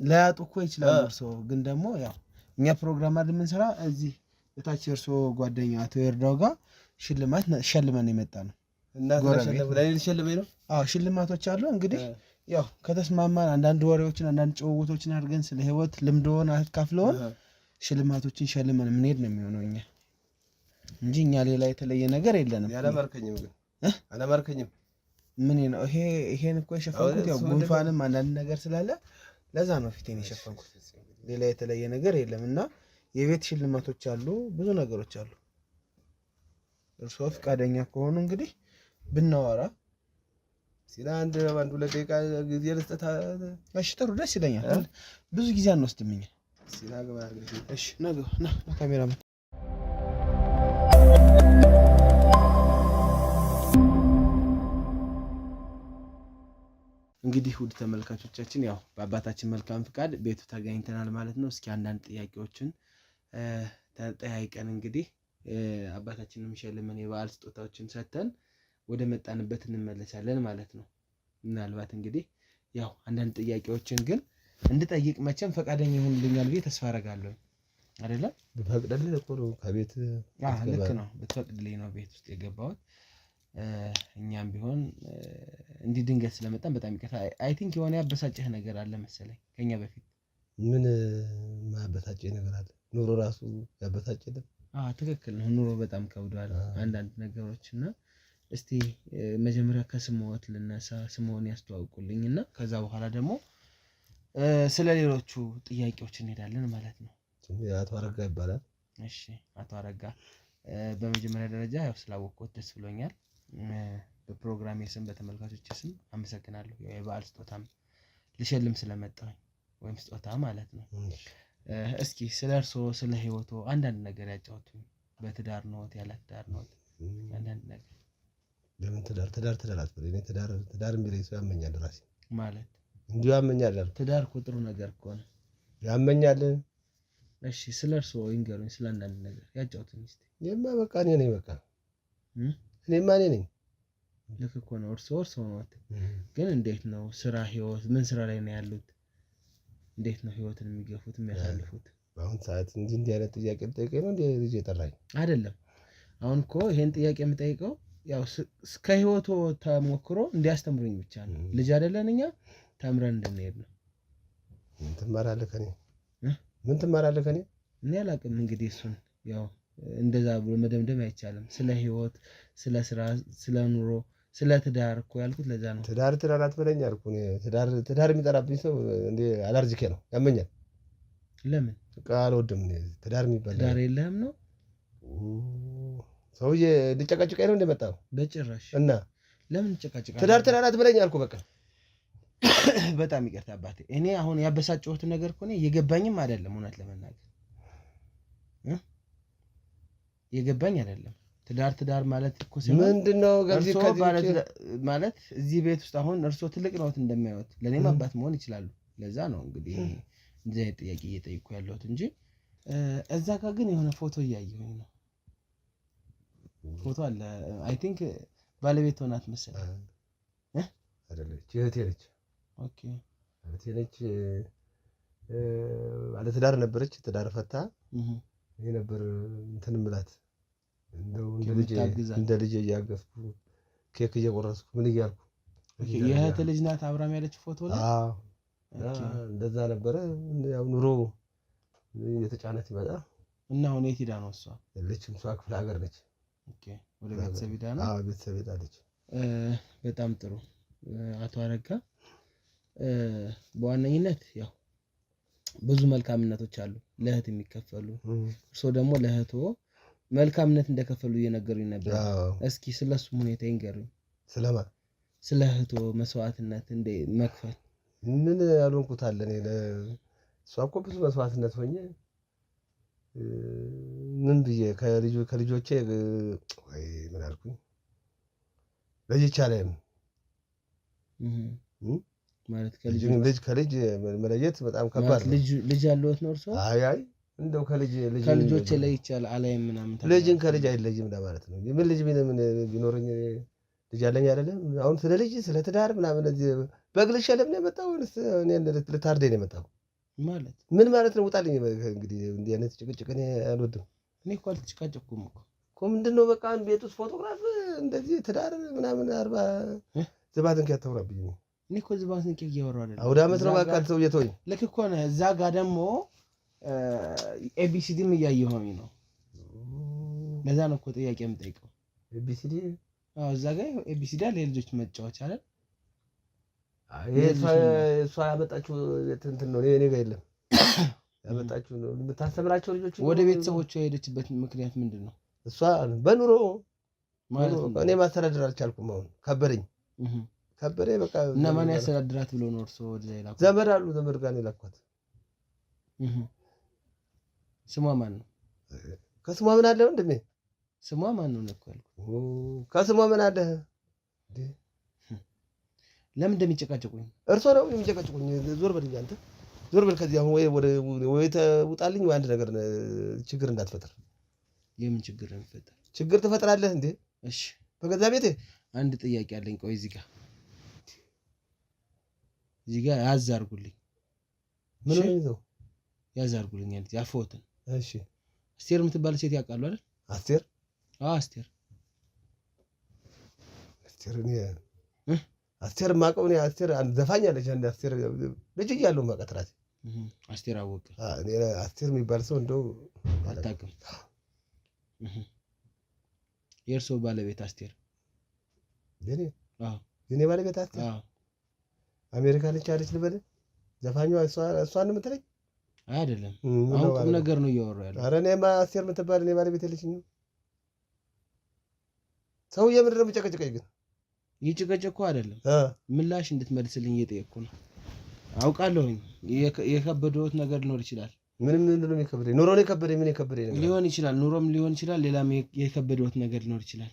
ላያጡ እኮ ይችላሉ። እ። እርስዎ ግን ደግሞ ያው እኛ ፕሮግራም አይደል የምንሰራ እዚህ እታች እርስዎ ጓደኛ አቶ ይርዳው ጋር ሽልማት ሸልመን የመጣ ነው። እና ጎረቤት። ለእኔ ልትሸልመኝ ነው? አዎ ሽልማቶች አሉ። እንግዲህ እ። ያው ከተስማማን አንዳንድ ወሬዎችን አንዳንድ ጭውውቶችን አድርገን ስለ ህይወት ልምድዎን አካፍለውን እ። ሽልማቶችን ሸልመን የምንሄድ ነው የሚሆነው እኛ እንጂ እኛ ሌላ የተለየ ነገር የለንም። እኔ አላማርከኝም ግን እ? አላማርከኝም። ምን ነው ይሄ ይሄን እኮ የሸፈንኩት ያው እሱ ምንድን ነው? ጉንፋንም አንዳንድ ነገር ስላለ ለዛ ነው ፊቴን የሸፈንኩት። ሌላ የተለየ ነገር የለም። እና የቤት ሽልማቶች አሉ፣ ብዙ ነገሮች አሉ። እርስዎ ፈቃደኛ ከሆኑ እንግዲህ ብናወራ። ሲና አንድ አንድ ሁለት ደቂቃ ጊዜ ልስጥህ። እሺ ጥሩ፣ ደስ ይለኛል። እ? ብዙ ጊዜ አንወስድም እኛ። ሲና ግባ እንግዲህ። እሺ ና ግባ፣ ና ና ካሜራማን። እንግዲህ ውድ ተመልካቾቻችን ያው በአባታችን መልካም ፍቃድ ቤቱ ተገኝተናል ማለት ነው። እስኪ አንዳንድ ጥያቄዎችን ተጠያይቀን እንግዲህ አባታችንም ሸልመን የበዓል ስጦታዎችን ሰጥተን ወደ መጣንበት እንመለሳለን ማለት ነው። ምናልባት እንግዲህ ያው አንዳንድ ጥያቄዎችን ግን እንድጠይቅ መቼም ፈቃደኛ ይሆንልኛል ብዬ ተስፋ አደርጋለሁ። አይደለም? ብፈቅድልህ እኮ ነው ከቤት አዎ፣ ልክ ነው። ብትፈቅድልኝ ነው ቤት ውስጥ የገባሁት። እኛም ቢሆን እንዲህ ድንገት ስለመጣን በጣም ይቅርታ። I think የሆነ ያበሳጨህ ነገር አለ መሰለኝ ከኛ በፊት። ምን ማበሳጨኝ ነገር አለ? ኑሮ ራሱ ያበሳጭ የለም። አዎ ትክክል ነው። ኑሮ በጣም ከብዷል አንዳንድ ነገሮች እና እስቲ መጀመሪያ ከስምዎት ልነሳ። ስምዎን ያስተዋውቁልኝ እና ከዛ በኋላ ደግሞ ስለ ሌሎቹ ጥያቄዎች እንሄዳለን ማለት ነው። ስሜ አቶ አረጋ ይባላል። እሺ አቶ አረጋ፣ በመጀመሪያ ደረጃ ያው ስላወቅኩት ደስ ብሎኛል። በፕሮግራሜ ስም በተመልካቾች ስም አመሰግናለሁ። ያው የበዓል ስጦታም ልሸልም ስለመጣሁኝ ወይም ስጦታ ማለት ነው። እስኪ ስለ እርስዎ ስለ ህይወቶ አንዳንድ ነገር ያጫውቱኝ። በትዳር ነዎት ያለ ትዳር ነዎት? አንዳንድ ነገር። ለምን ትዳር ትዳር ትዳር አትበል። እኔ ትዳር ትዳር የሚለኝ ሰው ያመኛል። ራሴ ማለት እንዲሁ ያመኛል አልኩህ። ትዳር እኮ ጥሩ ነገር እኮ ነው። ያመኛል። እሺ ስለ እርስዎ ይንገሩኝ፣ ስለ አንዳንድ ነገር ያጫውቱኝ እስኪ። እኔማ በቃ እኔ ነኝ በቃ እኔማ እኔ ነኝ። ልክ እኮ ነው። እርስዎ እርስዎ ነዎት። ግን እንዴት ነው ስራ ህይወት? ምን ስራ ላይ ነው ያሉት? እንዴት ነው ህይወትን የሚገፉት የሚያሳልፉት? በአሁን ሰዓት እንዲህ እንዲህ አይነት ጥያቄ ልጠይቀኝ ነው እንደ ልጅ የጠራኝ? አይደለም። አሁን እኮ ይሄን ጥያቄ የምጠይቀው ያው ከህይወቱ ተሞክሮ እንዲያስተምሩኝ ብቻ ነው። ልጅ አይደለን እኛ ተምረን እንድንሄድ ነው። ምን ትማራለህ ከእኔ? ምን ትማራለህ ከእኔ? እኔ አላውቅም። እንግዲህ እሱን ያው እንደዛ ብሎ መደምደም አይቻልም። ስለ ህይወት፣ ስለ ስራ፣ ስለ ኑሮ፣ ስለ ትዳር እኮ ያልኩት ለዛ ነው። ትዳር ትዳር አትበለኝ አልኩህ። እኔ ትዳር ትዳር የሚጠራብኝ ሰው እንደ አለርጂኬ ነው፣ ያመኛል። ለምን? በቃ አልወድም እኔ ትዳር የሚባል ትዳር የለህም ነው? ሰውዬ ሊጨቀጭቀኝ ነው እንደመጣው? በጭራሽ። እና ለምን ጨቃጭቃ? ትዳር ትዳር አትበለኝ አልኩህ በቃ። በጣም ይቅርታ አባቴ። እኔ አሁን ያበሳጨሁት ነገር እኮ እኔ የገባኝም አይደለም፣ እውነት ለመናገር የገባኝ አይደለም። ትዳር ትዳር ማለት እኮ ምንድነው? ማለት እዚህ ቤት ውስጥ አሁን እርስዎ ትልቅ ነዎት እንደሚያዩት፣ ለእኔም አባት መሆን ይችላሉ። ለዛ ነው እንግዲህ እንደዚህ አይነት ጥያቄ እየጠየኩ ያለሁት እንጂ። እዛ ጋር ግን የሆነ ፎቶ እያየሁኝ ነው። ፎቶ አለ። I think ባለቤት ሆናት መሰለኝ። አይደለች፣ እህቴ ነች። Okay፣ እህቴ ነች። ባለትዳር ነበረች። ትዳር ፈታ። እኔ ነበር እንትን እምላት እንደው እንደ ልጄ እያገዝኩ ኬክ እየቆረስኩ ምን እያልኩ። የእህት ልጅ ናት አብራም ያለች ፎቶ ላይ? አዎ፣ እንደዛ ነበረ። ያው ኑሮ እየተጫነ ሲመጣ እና አሁን የት ሄዳ ነው እሷ? የለችም፣ እሷ ክፍለ ሀገር ነች። Okay፣ ወደ ቤተሰብ ሄዳ ነው? አዎ፣ ቤተሰብ ሄዳለች። በጣም ጥሩ አቶ አረጋ፣ በዋነኝነት ያው ብዙ መልካምነቶች አሉ ለእህት የሚከፈሉ። እርስዎ ደግሞ ለእህትዎ መልካምነት እንደከፈሉ እየነገሩኝ ነበር። እስኪ ስለሱም ሁኔታ ይንገሩኝ። ስለማ? ስለ እህትዎ መስዋዕትነት እንደ መክፈል። ምን ያልሆንኩት አለ እኔ? እሷ እኮ ብዙ መስዋዕትነት ሆኜ ምን ብዬ ከልጆቼ ወይ ምን አልኩኝ ለይቼ አላይም። ማለት ልጅ ከልጅ መለየት በጣም ከባድ ነው። ልጅ ያለዎት ነው እርስዎ? አይ አይ እንደው ከልጅ ልጅ ከልጆቼ ለይቼ አላይም ምናምን ልጅን ከልጅ አይለይም ለማለት ነው። ምን ልጅ ምን ቢኖረኝ ልጅ አለኝ አይደለም። አሁን ስለ ልጅ ስለ ትዳር ምናምን እዚህ በግ ልሸለም ነው የመጣው ወይስ እኔን ልታርደኝ ነው የመጣው? ማለት ምን ማለት ነው? ውጣልኝ። እንግዲህ እንዲህ አይነት ጭቅጭቅ እኔ አልወድም። እኔ እኮ አልተጨቃጨቅኩም እኮ። እኮ ምንድን ነው በቃ ቤት ውስጥ ፎቶግራፍ እንደዚህ ትዳር ምናምን አርባ ዝባዝንኬ አታውራብኝ። እኔ እኮ ዝባዝንኬ እያወራሁ አይደለም። አውደ ዓመት ነው በቃ ሰውዬ ተወኝ። ልክ እኮ ነህ። እዛ ጋር ደግሞ ABCD ም እያየሁኝ ነው። ለዛ ነው እኮ ጥያቄ የምጠይቀው። ABCD? አዎ፣ እዛ ጋር ABCD አለ፣ የልጆች መጫወቻ አይደል? እሷ ያመጣችው እንትን ነው፣ እኔ ጋር የለም። ያመጣችው ነው የምታስተምራቸው ልጆች። ወደ ቤተሰቦቿ የሄደችበት ምክንያት ምንድን ነው? እሷ በኑሮ ማለት እኔ ማስተዳደር አልቻልኩም። አሁን ከበደኝ ከበደኝ በቃ። እና ማን ያስተዳድራት ብሎ ነው እርስዎ ወደዛ የላኩት? ዘመድ አሉ፣ ዘመድ ጋር ነው የላኳት። ስሟ ማን ነው? ከስሟ ምን አለ ወንድሜ? ስሟ ማን ነው እኮ ያልኩት። ከስሟ ምን አለ? ለምን እንደሚጨቃጨቁኝ? እርሶ ነው የሚጨቃጨቁኝ። ዞር በል አንተ፣ ዞር በል ከዚህ አሁን። ወይ ወደ ወይ ተውጣልኝ ወይ አንድ ነገር ችግር እንዳትፈጥር። የምን ችግር ነው የሚፈጠር? ችግር ትፈጥራለህ እንዴ? እሺ፣ በገዛ ቤቴ። አንድ ጥያቄ አለኝ። ቆይ እዚህ ጋር እዚህ ጋር ያዝ አድርጉልኝ። ምን ነው ይዘው? ያዝ አድርጉልኝ አንተ ያፎትን። እሺ፣ አስቴር የምትባል ሴት ያውቃሉ አይደል? አስቴር? አዎ፣ አስቴር። አስቴር እኔ አስቴር የማውቀው እኔ አስቴር አንድ ዘፋኝ አለች። አንድ አስቴር ልጅ እያለሁ የማውቃት እራሴ። አስቴር አወቀ። እኔ አስቴር የሚባል ሰው እንደው አታውቅም። የእርስዎ ባለቤት አስቴር? የኔ? አዎ። የኔ ባለቤት አስቴር? አዎ። አሜሪካ ነች አለች ልበል? ዘፋኟ እሷን ነው የምትለኝ? አይደለም፣ አሁን ቁም ነገር ነው እያወራሁ ያለው። ኧረ እኔማ አስቴር የምትባል እኔ ባለቤት የለችኝም። ሰውዬ ምንድን ነው የሚጨቀጭቀኝ ግን? እየጨቀጨቅኩ አይደለም፣ ምላሽ እንድትመልስልኝ እየጠየቅኩ ነው። አውቃለሁኝ የከበደዎት ነገር ሊኖር ይችላል። ምንም ምንድን ነው የከበደኝ? ኑሮ ነው የከበደኝ። ምን የከበደኝ ነገር ሊሆን ይችላል? ኑሮም ሊሆን ይችላል፣ ሌላም የከበደዎት ነገር ሊኖር ይችላል።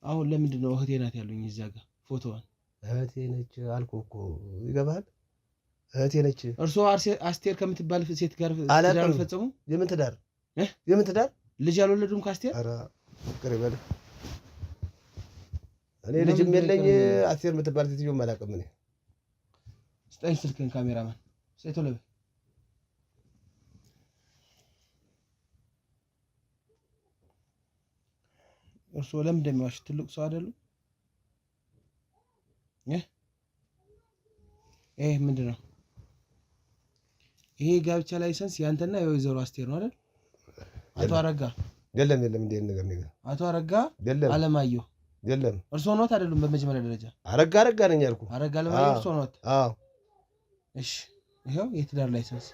አሁን ለምንድን ነው እህቴ ናት ያሉኝ? እዛ ጋር ፎቶዋን እህቴ ነች አልኩህ እኮ ይገባሃል? እህቴ ነች። እርስዎ አስቴር ከምትባል ሴት ጋር ትዳር አላውቅም። አልፈጸሙም? የምን ትዳር እ? የምን ትዳር? ልጅ አልወለዱም ከአስቴር? ኧረ ይቅር ይበልህ። እኔ ለምን ልጅም የለኝ ይቅር? አስቴር የምትባል ሴትዮም አላውቅም። እኔ ስጠኝ ስልክህን ካሜራማን፣ ስጠኝ ቶሎ በል። እርስዎ ለምን እንደሚዋሽ ትልቅ ሰው አይደሉ? እ? ይሄ ምንድን ነው? ይሄ የጋብቻ license ያንተና የወይዘሮ አስቴር ነው አይደል? አቶ አረጋ የለም የለም፣ እንዲህ አይነት ነገር እኔ ጋር አቶ አረጋ የለም አለማየሁ የለም። እርስዎ ኖት አይደሉም? በመጀመሪያ ደረጃ አረጋ አረጋ ነኝ ያልኩህ። አረጋ አለማየሁ አዎ። እርስዎ ኖት? አዎ እሺ፣ ይኸው የትዳር license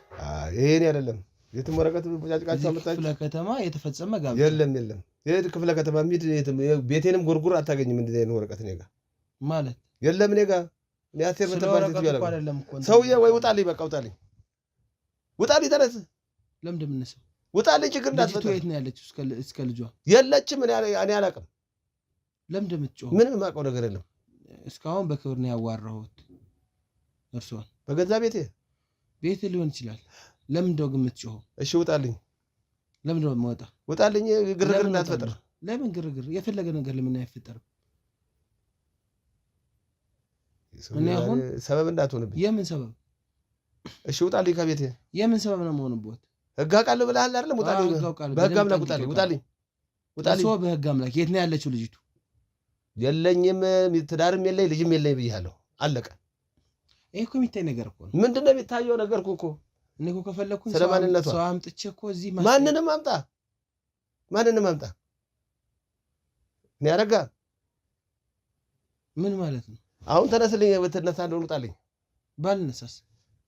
ይሄ እኔ አይደለም። የትም ወረቀት ቦጫጭቃችሁ እዚህ አመጣችሁ። ክፍለ ከተማ የተፈጸመ ጋብቻ የለም የለም። የት ክፍለ ከተማ የሚሄድ የትም ቤቴንም ጎርጉር አታገኝም። እንደዚህ አይነት ወረቀት እኔ ጋር ማለት የለም። እኔ ጋር እኔ አስቴር ስለ የምትባል ወረቀቱ ሴትዮ እኮ አላውቅም። አይደለም እኮ እንትን ሰውዬ ወይ ውጣልኝ፣ በቃ ውጣልኝ፣ ውጣልኝ፣ ተነስ፣ ለምን እንደምነሳው ውጣልኝ፣ ችግር ልጅቱ እንዳትፈጥር። የት ነው ያለችው? እስከ ልጇ የለችም። እኔ አላውቅም። ለምን እንደምትጮህ ምንም የማውቀው ነገር የለም። እስካሁን በክብር ነው ያዋራሁት እርስዎን። በገዛ ቤቴ ቤት ሊሆን ይችላል። ለምን እንደው ግን የምትጮኸው? እሺ፣ ውጣልኝ፣ ለምን እንደው የምወጣ? ውጣልኝ፣ ግርግር ለምን እንዳትፈጥር። እወጣለሁ? ለምን ግርግር? የፈለገ ነገር ለምን አይፈጠርም? እኔ አሁን ሰበብ እንዳትሆንብኝ። የምን ሰበብ እሺ፣ ውጣልኝ ከቤቴ። የምን ሰበብ ነው መሆንቦት? ህግ አውቃለሁ ብለሃል አይደለም? ውጣልኝ፣ ህግ አውቃለሁ። በህግ በደንብ አምላክ ጠንቅቄ ውጣልኝ፣ አውቃለሁ። ውጣልኝ፣ ውጣልኝ። እርስዎ በህግ አምላክ የት ነው ያለችው ልጅቱ? የለኝም፣ ትዳርም የለኝ ልጅም የለኝ ብያለሁ። አለቀ። ይሄ እኮ የሚታይ ነገር እኮ ነው። ምንድን ነው የሚታየው ነገር እኮ እኮ እኔ እኮ ከፈለኩኝ ስለ ማንነቷ። ሰው አምጥቼ እኮ እዚህ ማንንም አምጣ፣ ማንንም አምጣ። እኔ አረጋ ምን ማለት ነው? አሁን ተነስልኝ፣ ብትነሳ እንደሆነ ውጣልኝ፣ ባልነሳስ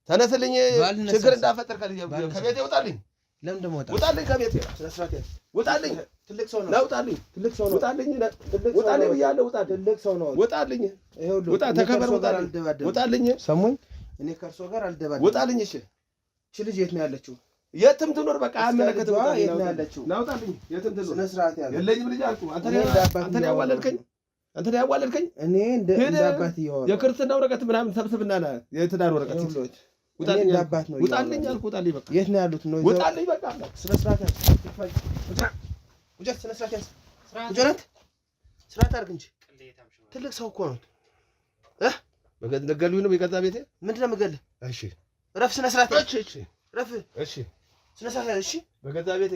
ተነስልኝ፣ ባልነሳስ? ችግር እንዳፈጥር ባልነሳስ? ከቤቴ ውጣልኝ፣ ለምን እንደምወጣ ውጣልኝ፣ ከቤቴ ስነ ስርዓት ያዝ። ውጣልኝ፣ ትልቅ ሰው ነው። ና ውጣልኝ፣ ትልቅ ሰው ነው። ውጣልኝ፣ ትልቅ ሰው ውጣልኝ ነው። ብያለሁ፣ ውጣልኝ፣ ትልቅ ሰው ነው። ውጣልኝ፣ ይኸውልህ፣ ውጣ፣ እኔ ተከበር፣ ከእርሶ ጋር ውጣልኝ፣ አልደባደብም። ውጣልኝ፣ ሰሙኝ? እኔ ከእርሶ ጋር አልደባደብም። ውጣልኝ። እሺ እቺ ልጅ የት ነው ያለችው? የትም ትኖር በቃ እስከ አያመለክትም። ልጇ ውጣልኝ፣ የት ነው ያለችው? ና ውጣልኝ፣ የትም ትኖር ስነ ስርዓት ያዝ። የለኝም ልጅ አልኩህ። አንተ እኔ እንደ አባት አንተ ነው ያዋለድከኝ፣ አንተ ነው ያዋለድከኝ። እኔ እንደ ሄደ። እንደ አባት እያወራሁ የክርስትና ወረቀት ምናምን ሰብስብና ና፣ የትዳር ወረቀት ይኸውልህ፣ እኔ ውጣልኝ እንደ አልኩህ። አባት ነው ውጣልኝ እያወራሁ። አልኩህ፣ ውጣልኝ በቃ የት ነው ያሉት? ነው ውጣልኝ በቃ። ስነ ስርዓት ያዝ። ውጫ፣ ስነ ስርዓት ያዝ። ውጫ ናት። ስርዓት አድርግ እንጂ ትልቅ ሰው እኮ ነው። ነገሉኝ ነው የገዛ ቤቴ። ምንድን ነው የምገልህ? እሺ ረፍ፣ ስነ ስርዓት ያዝ። እሺ እሺ ረፍ፣ እሺ ስነ ስርዓት ያዝ። እሺ በገዛ ቤቴ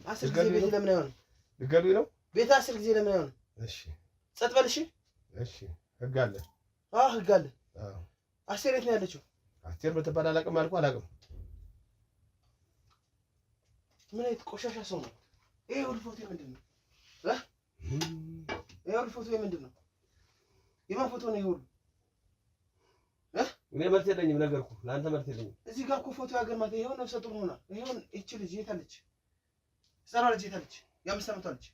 10 ጊዜ ልገልህ ቤት ነው? ለምን አይሆንም? ልገሉኝ ነው። ቤት 10 ጊዜ ለምን አይሆንም? እሺ ጸጥ በል እሺ። እሺ ህግ አለ። አዎ ህግ አለ። አዎ አስቴር የት ነው ያለችው? አስቴር የምትባል አላውቅም አልኩህ፣ አላውቅም። ምን አይነት ቆሻሻ ሰው ነው ይሄ? ሁሉ ፎቶ ምንድን ነው? ይሄ ሁሉ ፎቶ ምንድን ነው? የማን ፎቶ ነው ይሄ ሁሉ? እኔ መልስ የለኝም፣ ነገርኩህ። ለአንተ መልስ የለኝም። እዚህ ጋር እኮ ፎቶ ያገርማት። ይሄው ነፍሰ ጡር ሆና ይሄው እቺ ልጅ የት አለች? ህፃኗ ልጅ የት አለች? የ5 ዓመቷ ልጅ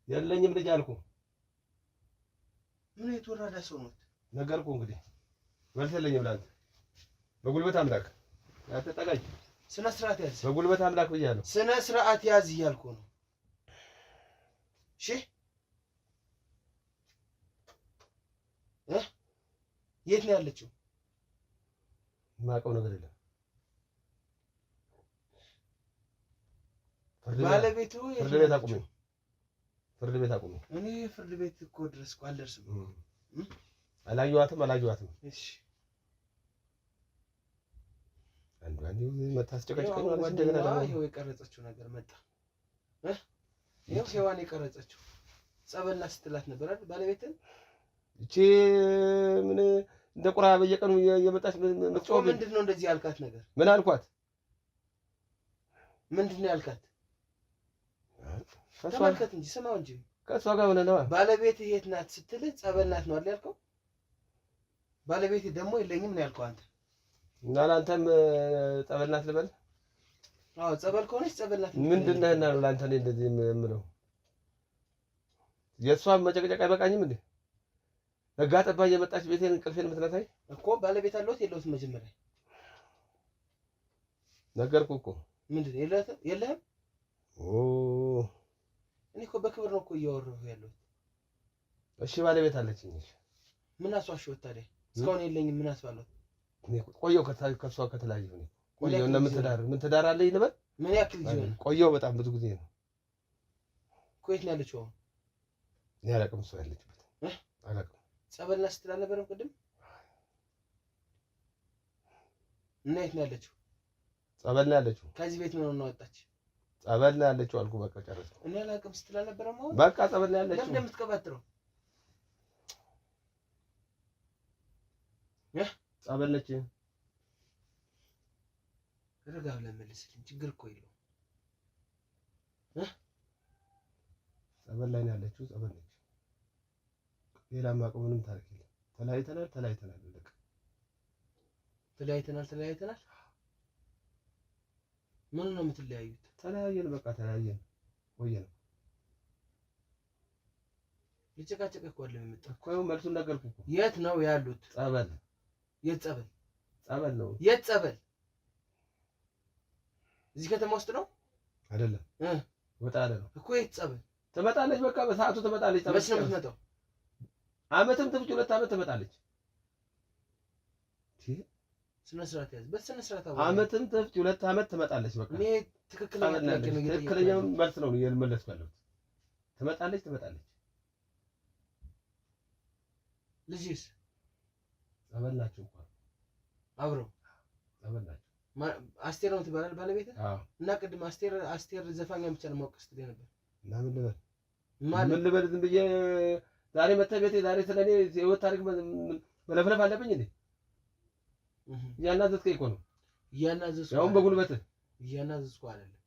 የለኝም ልጅ አልኩህ፣ ምን አይነት ወራዳ ሰው ነው? ነገርኩህ። እንግዲህ መልስ የለኝም ለአንተ። በጉልበት አምላክ አትጠጋኝ። ስነ ስርዓት ያዝ፣ በጉልበት አምላክ ብያለሁ። ስነ ስርዓት ያዝ እያልኩ ነው። እሺ እ የት ነው ያለችው? የማውቀው ነገር የለም። ፍርድ ቤት ባለቤቱ የት ፍርድ ነው ቤት ያለችው? አቁመኝ፣ ፍርድ ቤት አቁመኝ። እኔ ፍርድ ቤት እኮ ድረስ እኮ አልደርስም። አላየኋትም፣ አላየኋትም። እሺ አንዱ አንዱ መታስጨቀጭቀኝ ይኸው ማለት እንደገና ጓደኛዋ ደግሞ ይኸው የቀረጸችው ነገር መጣ። እ ይኸው ሔዋን የቀረጸችው ጸበልና ስትላት ነበር አይደል? ባለቤትን እቺ ምን እንደ ቁራ በየቀኑ እየመጣች እኮ የምትጮህብኝ ምንድን ነው እንደዚህ ያልካት ነገር ምን አልኳት? ምንድን ነው ያልካት? ከእሷ ተመልከት እንጂ ስማው እንጂ ከእሷ ጋር ሆነ ነዋ። ባለቤትህ የት ናት ስትልህ ጸበል ናት ነው አይደል ያልከው? ባለቤትህ ደግሞ የለኝም ነው ያልከው አንተ። እና ለአንተም ጸበል ናት ልበል? አዎ ጸበል ከሆነች ጸበል ናት። ምንድን ነህና ነው ለአንተ እኔ እንደዚህ የምለው? የእሷን መጨቅጨቅ አይበቃኝም እንዴ? ነጋ ጠባ እየመጣች ቤቴን እንቅልፌን የምትነሳኝ እኮ ባለቤት አለሁት የለሁትም? መጀመሪያ ነገርኩህ እኮ። ምንድን ነው የለህም? ኦ እኔ እኮ በክብር ነው እኮ እያወራሁ ያለሁት። እሺ ባለቤት አለችኝ። እሺ ምን አስዋሸሁት ታዲያ? እስካሁን የለኝም ምን አስባለሁት? ቆየሁ ከእሷ ከተለያየሁ ቆየሁ። እና ምን ትዳር ምን ትዳር አለኝ ልበል? ምን ያክል ጊዜ ሆነ? ቆየሁ በጣም ብዙ ጊዜ ነው። እኮ የት ነው ያለችው አሁን? እኔ አላውቅም፣ እሷ ያለችበት አላውቅም። ጸበልና ስትል አልነበረም ቅድም? እና የት ነው ያለችው? ጸበል ነው ያለችው። ከዚህ ቤት ምን ሆና ወጣች? ጸበል ነው ያለችው አልኩህ። በቃ ጨረስኩ። እኔ አላውቅም ስትል አልነበረም አሁን? በቃ ጸበል ነው ያለችው። ለምን እንደምትቀባጥረው? ጸበል ነች። ረጋ ብለህ መልስልኝ። ችግር እኮ የለውም። ጸበል ላይ ነው ያለችው። ጸበል ነች። ሌላ የማውቀው ምንም ታሪክ የለም። ተለያይተናል፣ ተለያይተናል፣ በቃ ተለያይተናል፣ ተለያይተናል። ምን ነው የምትለያዩት? ተለያየን፣ በቃ ተለያየን። ቆየን። ልጨቃጨቅ እኮ አይደለም የመጣው እኮ ይኸው መልሱን ነገርኩህ እኮ። የት ነው ያሉት? ጸበል። የት ጸበል? ጸበል ነው። የት ጸበል? እዚህ ከተማ ውስጥ ነው አይደለም? ወጣ ያለ ነው እኮ። የት ጸበል? ትመጣለች፣ በቃ በሰዓቱ ትመጣለች። መች ነው የምትመጣው? ዓመትም ትፍጭ ሁለት ዓመት ትመጣለች። ስነ ስርዓት ያዝ፣ በስነ ስርዓት አወራ። ዓመትም ትፍጭ ሁለት ዓመት ትመጣለች። በቃ እኔ ትክክለኛ ጥያቄ ነው እየጠየኩህ ትክክለኛውን መልስ ነው እየመለስኩ ያለሁት። ትመጣለች፣ ትመጣለች። ልጅስ ጸበል ናቸው እኮ አብረው ጸበል ናቸው። አስቴር ነው ትባላለህ ባለቤትህ? አዎ። እና ቅድም አስቴር አስቴር ዘፋኛ ብቻ ነው ማወቅ ስትለኝ ነበር። እና ምን ልበል ማለት ምን ልበል? ዝም ብዬ ዛሬ መተህ ቤቴ ዛሬ ስለኔ የህይወት ታሪክ መለፍለፍ አለብኝ እንዴ? እያናዘዝከኝ እኮ ነው። እያናዘዝኩ ያውም በጉልበትህ እያናዘዝኩ አይደለም።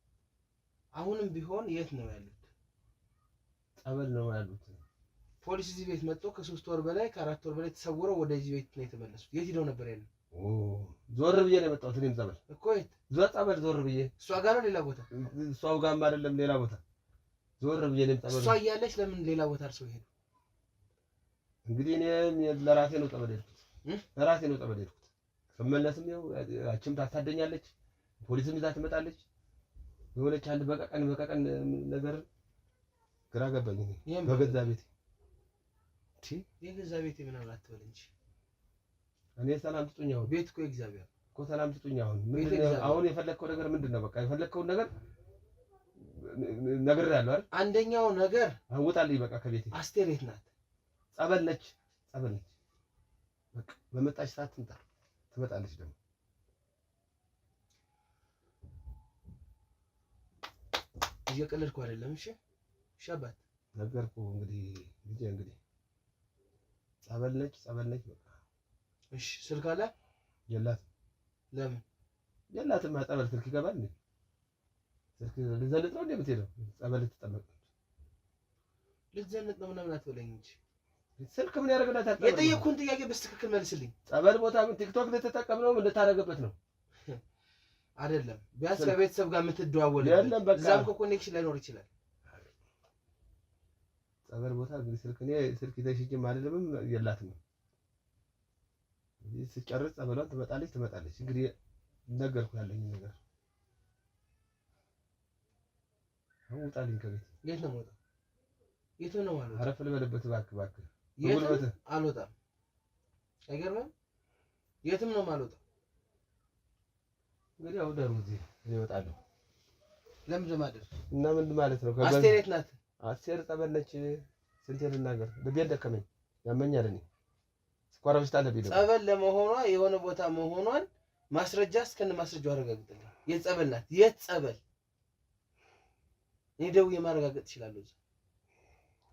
አሁንም ቢሆን የት ነው ያሉት? ጸበል ነው ያሉት። ፖሊስ እዚህ ቤት መጥቶ ከ3 ወር በላይ ከ4 ወር በላይ ተሰውረው ወደዚህ ቤት ነው የተመለሱት። የት ሄደው ነበር ያለው? ዞር ብዬ ነው የመጣሁት። እኔም ጸበል እኮ የት? ጸበል ዞር ብዬ እሷ ጋር ነው ሌላ ቦታ? እሷው ጋርም አይደለም ሌላ ቦታ ዞር ብዬ እኔም ጸበል። እሷ እያለች ለምን ሌላ ቦታ እርሰው ሄዱ? እንግዲህ እኔ ለራሴ ነው ጸበል የሄድኩት። ለራሴ ነው ጸበል የሄድኩት። ስመለስም ይኸው ያችም ታሳደኛለች፣ ፖሊስም ይዛ ትመጣለች። የሆነች አንድ በቀቀን በቀቀን ነገር ግራ ገባኝ። እኔ በገዛ ቤቴ የገዛ ቤቴ ምናምን አትበል እንጂ። እኔ ሰላም ስጡኝ አሁን። ቤት እኮ የእግዚአብሔር እኮ ሰላም ስጡኝ አሁን። ምንድን ነው አሁን የፈለግከው ነገር ምንድን ነው? በቃ የፈለግከውን ነገር ነግሬሃለሁ አይደል? አንደኛው ነገር ውጣልኝ በቃ ከቤቴ። አስቴር የት ናት? ጸበል ነች፣ ጸበል ነች። በቃ በመጣች ሰዓት ትምጣ፣ ትመጣለች ደግሞ። እየቀለድኩ አይደለም። እሺ እሺ አባት ነገርኩህ። እንግዲህ ልጄ እንግዲህ ጸበል ነች፣ ጸበል ነች። በቃ እሺ። ስልክ አለ? የላትም። ለምን የላትም? ጸበል ስልክ ይገባል እንዴ? ስልክ ልዘንጥ ነው እንዴ የምትሄደው? ጸበል ልትጠመቅ ልትዘንጥ ነው ምናምን አትበለኝ እንጂ። ስልክ ምን ያደርግላታል? የጠየቅኩህን ጥያቄ በስትክክል መልስልኝ። ጸበል ቦታ ምን ቲክቶክ ልትጠቀም ነው? ምን ልታደርግበት ነው? አይደለም ቢያንስ ከቤተሰብ ጋር የምትደዋወልበት እዛም እኮ connection ላይኖር ይችላል። ጸበል ቦታ እንግዲህ ስልክ እኔ ስልክ ይዘሽ ሂጂም አልልምም፣ የላትም። ስትጨርስ ጸበሏን ትመጣለች፣ ትመጣለች። እንግዲህ ነገርኩህ ያለኝን ነገር። አሁን ውጣልኝ ከቤት። የት ነው የምወጣው? የት ነው የማልወጣው? አረፍ ልበልበት እባክህ፣ እባክህ። የትም አልወጣም። አይገርምም? የትም ነው የማልወጣው። እንግዲህ አሁን ደሩ እዚህ እኔ እወጣለሁ። ለምን ለማደር እና ምን ማለት ነው? አስቴር የት ናት? አስቴር ጸበል ነች። ስንቴ ልናገር? ልቤን ደከመኝ፣ ያመኛል። እኔ ስኳር በሽታ አለብኝ። ጸበል ለመሆኗ የሆነ ቦታ መሆኗን ማስረጃ እስከነ ማስረጃው አረጋግጥልኝ። የት ጸበል ናት? የት ጸበል? እኔ ደውዬ ማረጋገጥ እችላለሁ። እዛ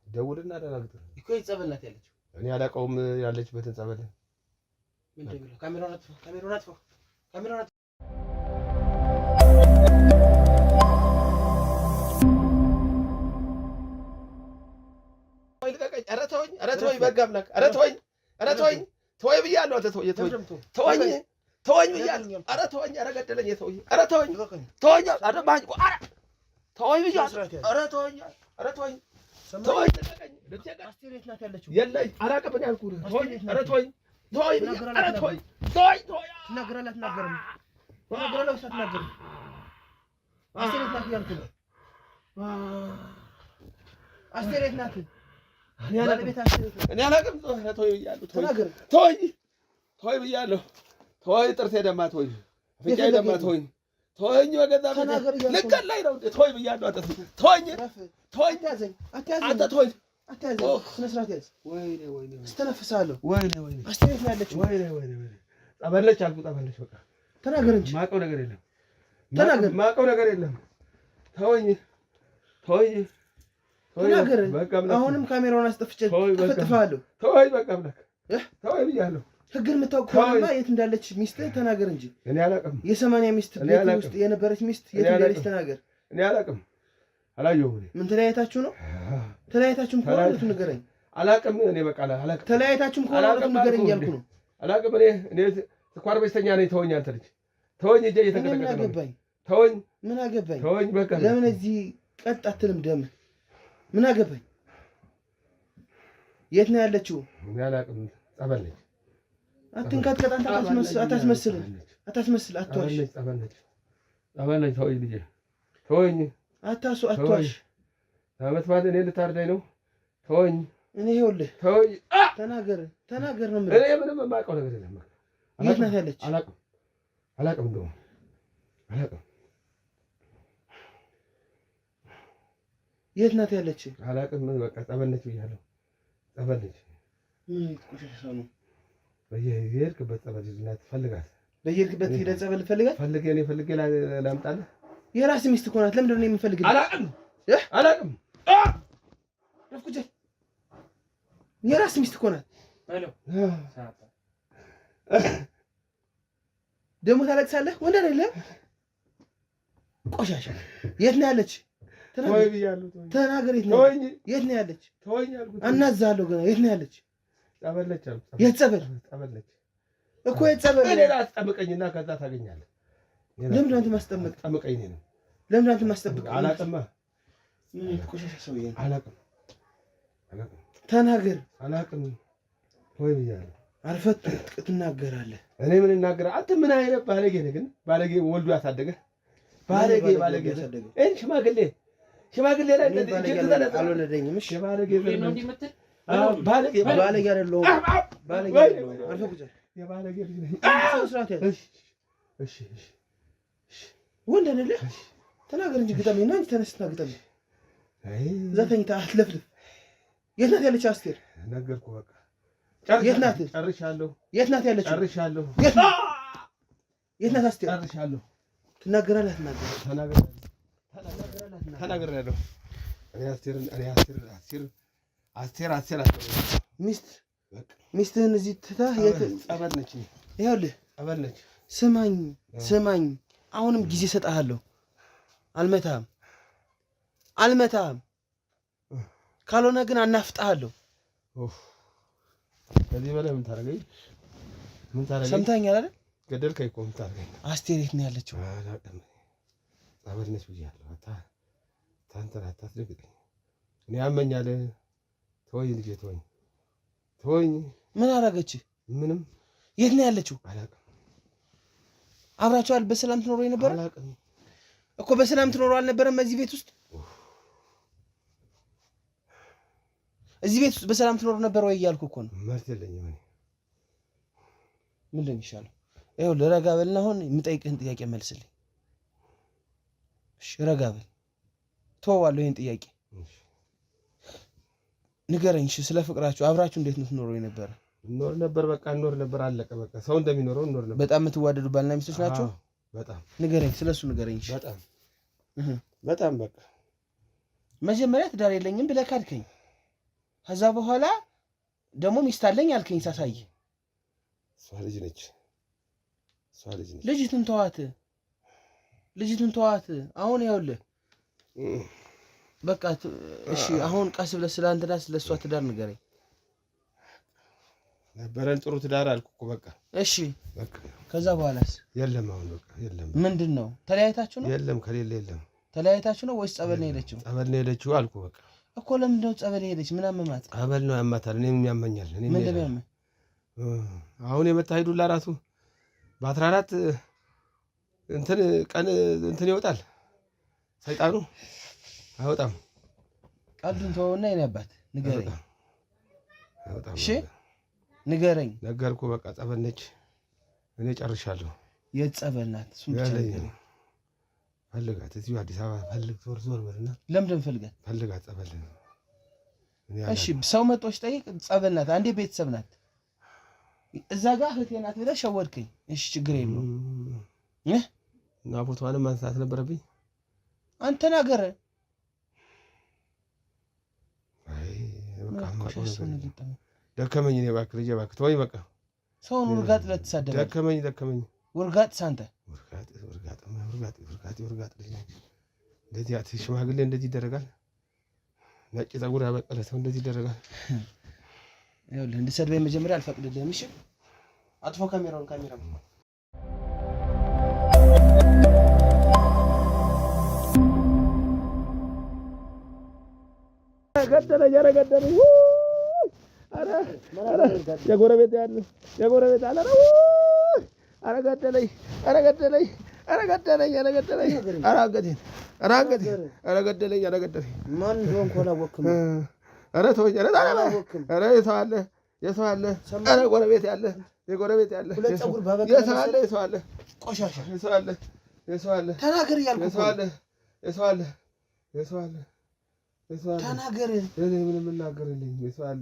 ደውልና አረጋግጥ እኮ። የት ጸበል ናት ያለችው? እኔ አላውቀውም ያለችበትን ጸበል። ምንድን ነው የሚለው? ካሜራውን አጥፋው፣ ካሜራውን አጥፋው፣ ካሜራውን አጥፋው። ኧረ ተወኝ፣ ኧረ ተወኝ፣ በሕግ አምላክ፣ ኧረ ተወኝ፣ ኧረ ተወኝ፣ ተወኝ ብያለሁ። አንተ ተወኝ፣ ተወኝ፣ ተወኝ፣ ተወኝ ብያለሁ። ኧረ ተወኝ፣ ኧረ ገደለኝ ተወኝ፣ ኧረ ተወኝ፣ ተወኝ፣ ኧረ ማኝ፣ ኧረ ተወኝ ብያለሁ። ኧረ ተወኝ፣ ኧረ ተወኝ፣ ተወኝ፣ ልቀቀኝ። አስቴር የት ናት ያለችው? የለኝ፣ አላውቅም እኔ አልኩህ። ተወኝ፣ ኧረ ተወኝ፣ ተወኝ ብያለሁ። ኧረ ተወኝ፣ ተወኝ፣ ተወኝ። ትናገራለህ አትናገርም? ትናገራለህ ወይስ አትናገርም? አስቴር የት ናት እያልኩህ ነው። አስቴር የት ናት? እኔ አላውቅም። ተወኝ ብያለሁ። ተወኝ፣ ተወኝ ብያለሁ። ተወኝ፣ ጥርሴ ደማ ተወኝ፣ አፍንጫዬ ደማ ተወኝ፣ ተወኝ። በገዛ ልገለኝ ነው። ተወኝ ብያለሁ። አንተ ተወኝ፣ ተወኝ፣ አንተ ተወኝ። አትያዘኝ፣ ስነ ስርዓት ያዝ። ወይኔ ወይኔ፣ እስተነፍሳለሁ። ወይኔ ወይኔ፣ አስተያየት ነው ያለችው። ወይኔ ወይኔ ወይኔ፣ ጸበል ነች አልኩህ። ጸበል ነች። በቃ ተናገር እንጂ የማውቀው ነገር የለም። ተናገር። የማውቀው ነገር የለም። ተወኝ፣ ተወኝ፣ ተናገር። አሁንም ካሜራውን አስጠፍቼ ጠፈጥፈሃለሁ። ተወኝ፣ በቃ አምላክ ተወኝ ብያለሁ። ህግን የምታውቅ ከሆነማ የት እንዳለች ሚስትህ ተናገር እንጂ። እኔ አላውቅም። የ80 ሚስት ቤት ውስጥ የነበረች ሚስት የት እንዳለች ተናገር። እኔ አላውቅም፣ አላየሁም። እኔ ምን ተለያይታችሁ ነው? ተለያይታችሁም ከሆነ እውነቱን ንገረኝ። አላውቅም። እኔ በቃ አላውቅም። ተለያይታችሁም ከሆነ እውነቱን ንገረኝ እያልኩ ነው። አላውቅም። እኔ ስኳር በሽተኛ ነኝ። ተወኝ፣ አንተ ልጅ ተወኝ። እጄ እየተንቀጠቀጠ ምን አገባኝ? ተወኝ። ምን አገባኝ? ተወኝ በቃ። ለምን እዚህ ቀጥ አትልም? ደምህ ምን አገባኝ? የት ነው ያለችው? እኔ አላውቅም። ጸበል ነች። አትንቀጥቀጥ። አንተ አታስመስል፣ አታስመስል፣ አትዋሽ። ጸበል ነች፣ ጸበል ነች። ተወኝ ልጄ ተወኝ። አታሱ፣ አትዋሽ። አመት በዓል እኔ ልታርዳኝ ነው። ተወኝ። እኔ ይኸውልህ፣ ተወኝ። ተናገር፣ ተናገር ነው የምልህ። እኔ ምንም የማውቀው ነገር የለም። የት ናት ያለች? አላውቅም፣ አላውቅም፣ እንደውም አላውቅም። የት ናት ያለች? አላውቅም። በቃ ጸበል ነች ብያለሁ። ጸበል ነች። ምን ቆሻሻ ነው? በየሄድክበት ጸበል ሂድና ትፈልጋት። በየሄድክበት ሄደህ ጸበል ፈልጋት። ፈልጌ እኔ ፈልጌ ላምጣልህ። የራስህ ሚስት እኮ ናት። ለምንድን ነው የምፈልግልህ? አላውቅም፣ አላውቅም። የራስህ ሚስት እኮ ናት። ደግሞ ታለቅሳለህ። ወንድ አይደለም ቆሻሻ። የት ነው ያለች? ተናገር። የት ነው ያለች? አናዝሃለሁ ገና። የት ነው ያለች? ጸበል ነች አልኩህ። የት ጸበል ጸበል ነች እኮ የት ጸበል? እኔን አስጠምቀኝና ከዛ ታገኛለህ። ለምንድን ነው አንተ ማስጠምቅ? አስጠምቀኝ እኔን። ለምንድን ነው አንተ ማስጠምቅ? አላውቅም። ምን ቆሻሻ ሰውዬ ነው። አላውቅም፣ አላውቅም። ተናገር። አላውቅም። ተወኝ ብያለሁ። አርፈህ ትናገራለህ። እኔ ምን እናገራለሁ? አንተ ምን አይነት ባለጌ ነህ ግን? ባለጌ ወልዶ ያሳደገህ ባለጌ፣ ባለጌ። ይሄን ሽማግሌ፣ ሽማግሌ ላይ እንደዚህ እጅ ትዘነዝናለህ። አልወለደኝም። እሺ የባለጌ ዘር ነው። ባለጌ፣ ባለጌ አይደለሁም። ባለጌ አይደለሁም። አርፈህ ቁጭ በል። የባለጌ ልጅ ነኝ። ስርዓት ያዝ። እሺ፣ እሺ፣ እሺ። ወንድ አይደለህ? ተናገር እንጂ ግጠመኝ። እና እንጂ ተነስና ግጠመኝ። እዛ ተኝተህ አትለፍልፍ። የት ናት ያለችው አስቴር? ነገርኩህ በቃ። የት ናት? ጨርሻለሁ። የት ናት ያለችው? ጨርሻለሁ። የት ናት አስቴር? ጨርሻለሁ። ትናገራለህ አትናገርም? ተናግሬያለሁ። እኔ አስቴርን እኔ አስቴር አስቴር አስቴር አስቴር ሚስት ሚስትህን እዚህ ትተህ የት? ጸበል ነች። ይኸውልህ ጸበል ነች። ስማኝ፣ ስማኝ፣ አሁንም ጊዜ እሰጥሃለሁ። አልመታህም፣ አልመታህም። ካልሆነ ግን አናፍጥሃለሁ። ከዚህ በላይ ምን ታደርገኝ? ምን ታደርገኝ? ሰምተኸኛል አይደል? ገደልከኝ እኮ ምን ታደርገኝ? አስቴር የት ነው ያለችው? አላውቅም። ጸበል ነች ብያለሁ። አታ አታስደንግጠኝ። እኔ ያመኛል። ተወኝ ልጄ ተወኝ፣ ተወኝ። ምን አደረገች? ምንም። የት ነው ያለችው? አላውቅም። አብራችኋል? በሰላም ትኖሩ የነበረ? አላውቅም እኮ በሰላም ትኖሩ አልነበረም? እዚህ ቤት ውስጥ እዚህ ቤት ውስጥ በሰላም ትኖሩ ነበር ወይ እያልኩ እኮ ነው። መልስ የለኝም እኔ። ምንድን ነው የሚሻለው? ይኸውልህ ረጋ በልና አሁን የምጠይቅህን ጥያቄ መልስልኝ። እሺ ረጋ በል። ተወዋለሁ ይሄን ጥያቄ። ንገረኝ። እሺ ስለ ፍቅራችሁ አብራችሁ እንዴት ነው ትኖሩ የነበረ? እንኖር ነበር በቃ እንኖር ነበር። አለቀ በቃ። ሰው እንደሚኖረው እንኖር ነበር። በጣም የምትዋደዱ ባልና ሚስቶች ናቸው? በጣም። ንገረኝ፣ ስለሱ ንገረኝ። እሺ በጣም በጣም በቃ። መጀመሪያ ትዳር የለኝም ብለህ ካድከኝ። ከዛ በኋላ ደግሞ ሚስት አለኝ አልከኝ ሳሳይ። እሷ ልጅ ነች። እሷ ልጅ ነች። ልጅቱን ተዋት፣ ልጅቱን ተዋት። አሁን ይኸውልህ በቃ እሺ፣ አሁን ቀስ ብለህ ስለ አንተና ስለ እሷ ትዳር ንገረኝ። ነበረን ጥሩ ትዳር አልኩህ እኮ በቃ። እሺ በቃ። ከዛ በኋላስ? የለም አሁን በቃ የለም። ምንድን ነው ተለያይታችሁ ነው? የለም ከሌለ የለም። ተለያይታችሁ ነው ወይስ ጸበል ነው የሄደችው? ጸበል ነው የሄደችው አልኩህ በቃ። እኮ ለምንድን ነው ጸበል የሄደች? ምን አመማት? ጸበል ነው ያማታል። እኔም ያመኛል። እኔም ምን እሄዳለሁ። እንደሚያምህ? አሁን የመታ ሂዱላ ራሱ በ14 እንትን ቀን እንትን ይወጣል ሰይጣኑ። አይወጣም። ቀልዱን ተወውና የኔ አባት ንገረኝ። አይወጣም። እሺ ንገረኝ። ነገርኩህ በቃ ጸበል ነች። እኔ ጨርሻለሁ። የት ጸበል ናት? እሱን ብቻ ያለኝ ፈልጋት፣ እዚሁ አዲስ አበባ ፈልግ፣ ዞር ዞር በልና ለምንድን ፈልጋት? ፈልጋት ጸበል። እሺ ሰው መጥቶ ሲጠይቅ ጸበል ናት፣ አንዴ ቤተሰብ ናት፣ እዛ ጋር እህቴ ናት ብለህ ሸወድከኝ። እሺ ችግር የለውም እና ፎቶዋንም ማንሳት ነበረብኝ። አንተ ተናገረ። ደከመኝ። እኔ እባክህ ልጄ እባክህ ተወኝ በቃ። ሰውን ውርጋጥ ብለህ ትሳደባለህ። ደከመኝ ደከመኝ። ውርጋጥ ሳንተ ውርጋጥ ውርጋጥ ውርጋጥ ውርጋጥ ውርጋጥ ልጅ እንደዚህ ሽማግሌ እንደዚህ ይደረጋል። ነጭ ፀጉር ያበቀለ ሰው እንደዚህ ይደረጋል። ይኸውልህ እንድትሰድበኝ መጀመሪያ አልፈቅድልህም። እሺ አጥፎ ካሜራውን ካሜራ ገደለኝ! ኧረ ገደለኝ! ኧረ የጎረቤት ያለ የጎረቤት አለ! ኧረ ገደለኝ! ኧረ ገደለኝ! ኧረ ገደለኝ! ኧረ ገደለኝ! ኧረ አንገቴን! ኧረ አንገቴን! ኧረ ገደለኝ! ኧረ ገደለኝ! ማን እንደሆንኩ አላወቅህም። ኧረ ተወኝ! ኧረ ኧረ የሰው አለ የሰው አለ! ኧረ ጎረቤት ያለ የጎረቤት ያለ የሰው አለ የሰው አለ ቆሻሻ የሰው አለ የሰው አለ ተናገር እያልኩህ የሰው አለ የሰው አለ የሰው አለ ተናገር። እኔ ምንም የምናገር የለኝም። የሰው አለ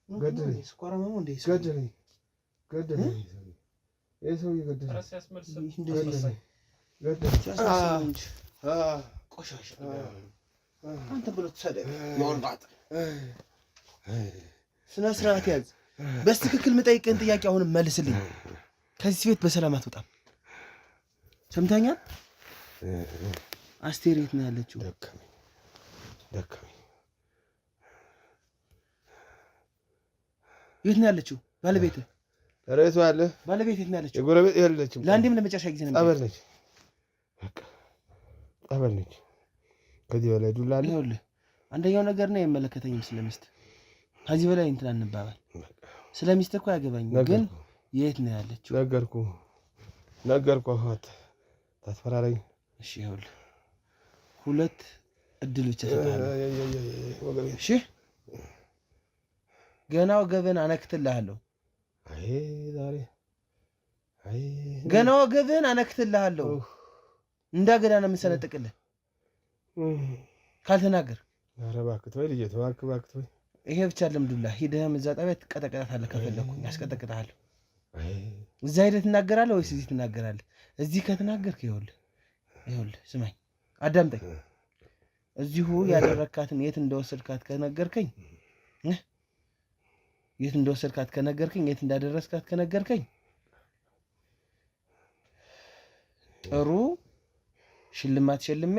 ገደለኝ፣ ገደለኝ፣ ገደለኝ። ይሄ ሰውዬ ገደለኝ፣ ገደለኝ። ቆሻሻ አንተ ብሎ ትሰደብ ስነ ስርዓት ያዝ። በስትክክል የምጠይቅህን ጥያቄ አሁንም መልስልኝ። ከዚህ ቤት በሰላም አትወጣም። ሰምተኛል? አስቴር የት ነው ያለችው? ደከመኝ ደከመኝ። የት ነው ያለችው? ባለቤትህ? ኧረ የቱ አለ ባለቤት የት ነው ያለችው? የጎረቤት የለችም። ለአንዴም ለመጨረሻ ጊዜ ነው። ጸበል ነች፣ በቃ ጸበል ነች። ከዚህ በላይ ዱላ አለ? ይኸውልህ አንደኛው ነገር ነው አይመለከተኝም ስለ ሚስት። ከዚህ በላይ እንትን አንባባል። ስለ ሚስት እኮ አያገባኝም፣ ግን የት ነው ያለችው? ነገርኩህ ነገርኩህ። ታስፈራረኝ። እሺ ይኸውልህ ሁለት እድል ብቻ እሰጥሃለሁ። እሺ ገና ወገብህን አነክትልሃለሁ። ገና ወገብህን አነክትልሃለሁ። እንዳገዳ ነው የምሰነጥቅልህ ካልተናገር። ኧረ እባክህ ተወኝ ልጄ፣ እባክህ እባክህ ተወኝ። ይሄ ብቻ አይደለም ዱላ፣ ሂደህም እዛ ጣቢያ ትቀጠቅጣታለህ። ከፈለኩኝ አስቀጠቅጥሃለሁ። እዛ ሂደህ ትናገራለህ ወይስ እዚህ ትናገራለህ? እዚህ ከተናገርክ ይኸውልህ ይኸውልህ ስማኝ፣ አዳምጠኝ። እዚሁ ያደረካትን የት እንደወሰድካት ከነገርከኝ የት እንደወሰድካት ከነገርከኝ የት እንዳደረስካት ከነገርከኝ ጥሩ ሽልማት ሸልሜ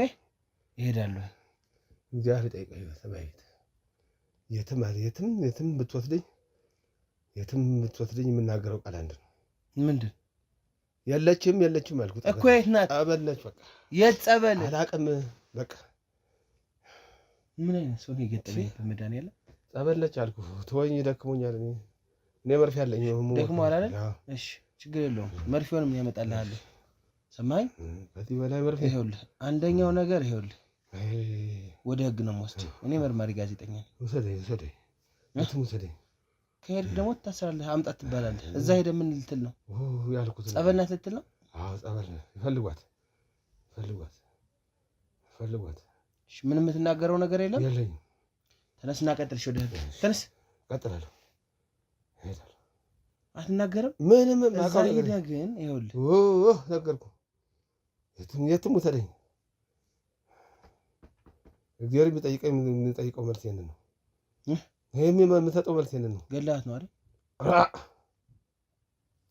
እሄዳለሁ። እግዚአብሔር ይጠይቀኝ። በሰማይ ቤት የትም የትም የትም ብትወስደኝ የትም ብትወስደኝ የምናገረው ቃል አንድ ነው። ምንድን? የለችም የለችም አልኩት እኮ። የት ናት? ጸበል ነች። በቃ የት ጸበል? አላውቅም። በቃ ምን አይነት ሰው ነው የገጠመኝ? በመድኃኒዓለም ጸበል ነች አልኩህ። ተወኝ፣ ደክሞኛል። እኔ መርፌ አለኝ። ደክሞሃል አይደል? እሺ ችግር የለውም። መርፌውንም ያመጣልሃለሁ። ሰማኸኝ? ከዚህ በላይ መርፌ ይኸውልህ፣ አንደኛው ነገር ይኸውልህ፣ ወደ ህግ ነው የምወስድህ። እኔ መርማሪ ጋዜጠኛ ነኝ። ውሰደኝ፣ ውሰደኝ፣ የትም ውሰደኝ። ከሄድክ ደግሞ ትታሰራለህ። አምጣት ትባላለህ። እዛ ሄደህ ምን ልትል ነው? ያልኩት ጸበል ናት ልትል ነው? አዎ ጸበል ናት። ፈልጓት፣ ፈልጓት፣ ፈልጓት። እሺ ምን የምትናገረው ነገር የለም? የለኝም። ተነስና ቀጥል። እሺ ወደ ህግ ተነስ። እቀጥላለሁ፣ እሄዳለሁ። አትናገርም? ምንም እዛ ሄደህ ግን ይኸውልህ፣ ነገርኩህ። የትም የትም ውሰደኝ። እግዚአብሔር የሚጠይቀኝ የምጠይቀው መልስ ይሄንን ነው። ይሄም የምሰጠው መልስ ይሄንን ነው። ገለሃት ነው አይደል?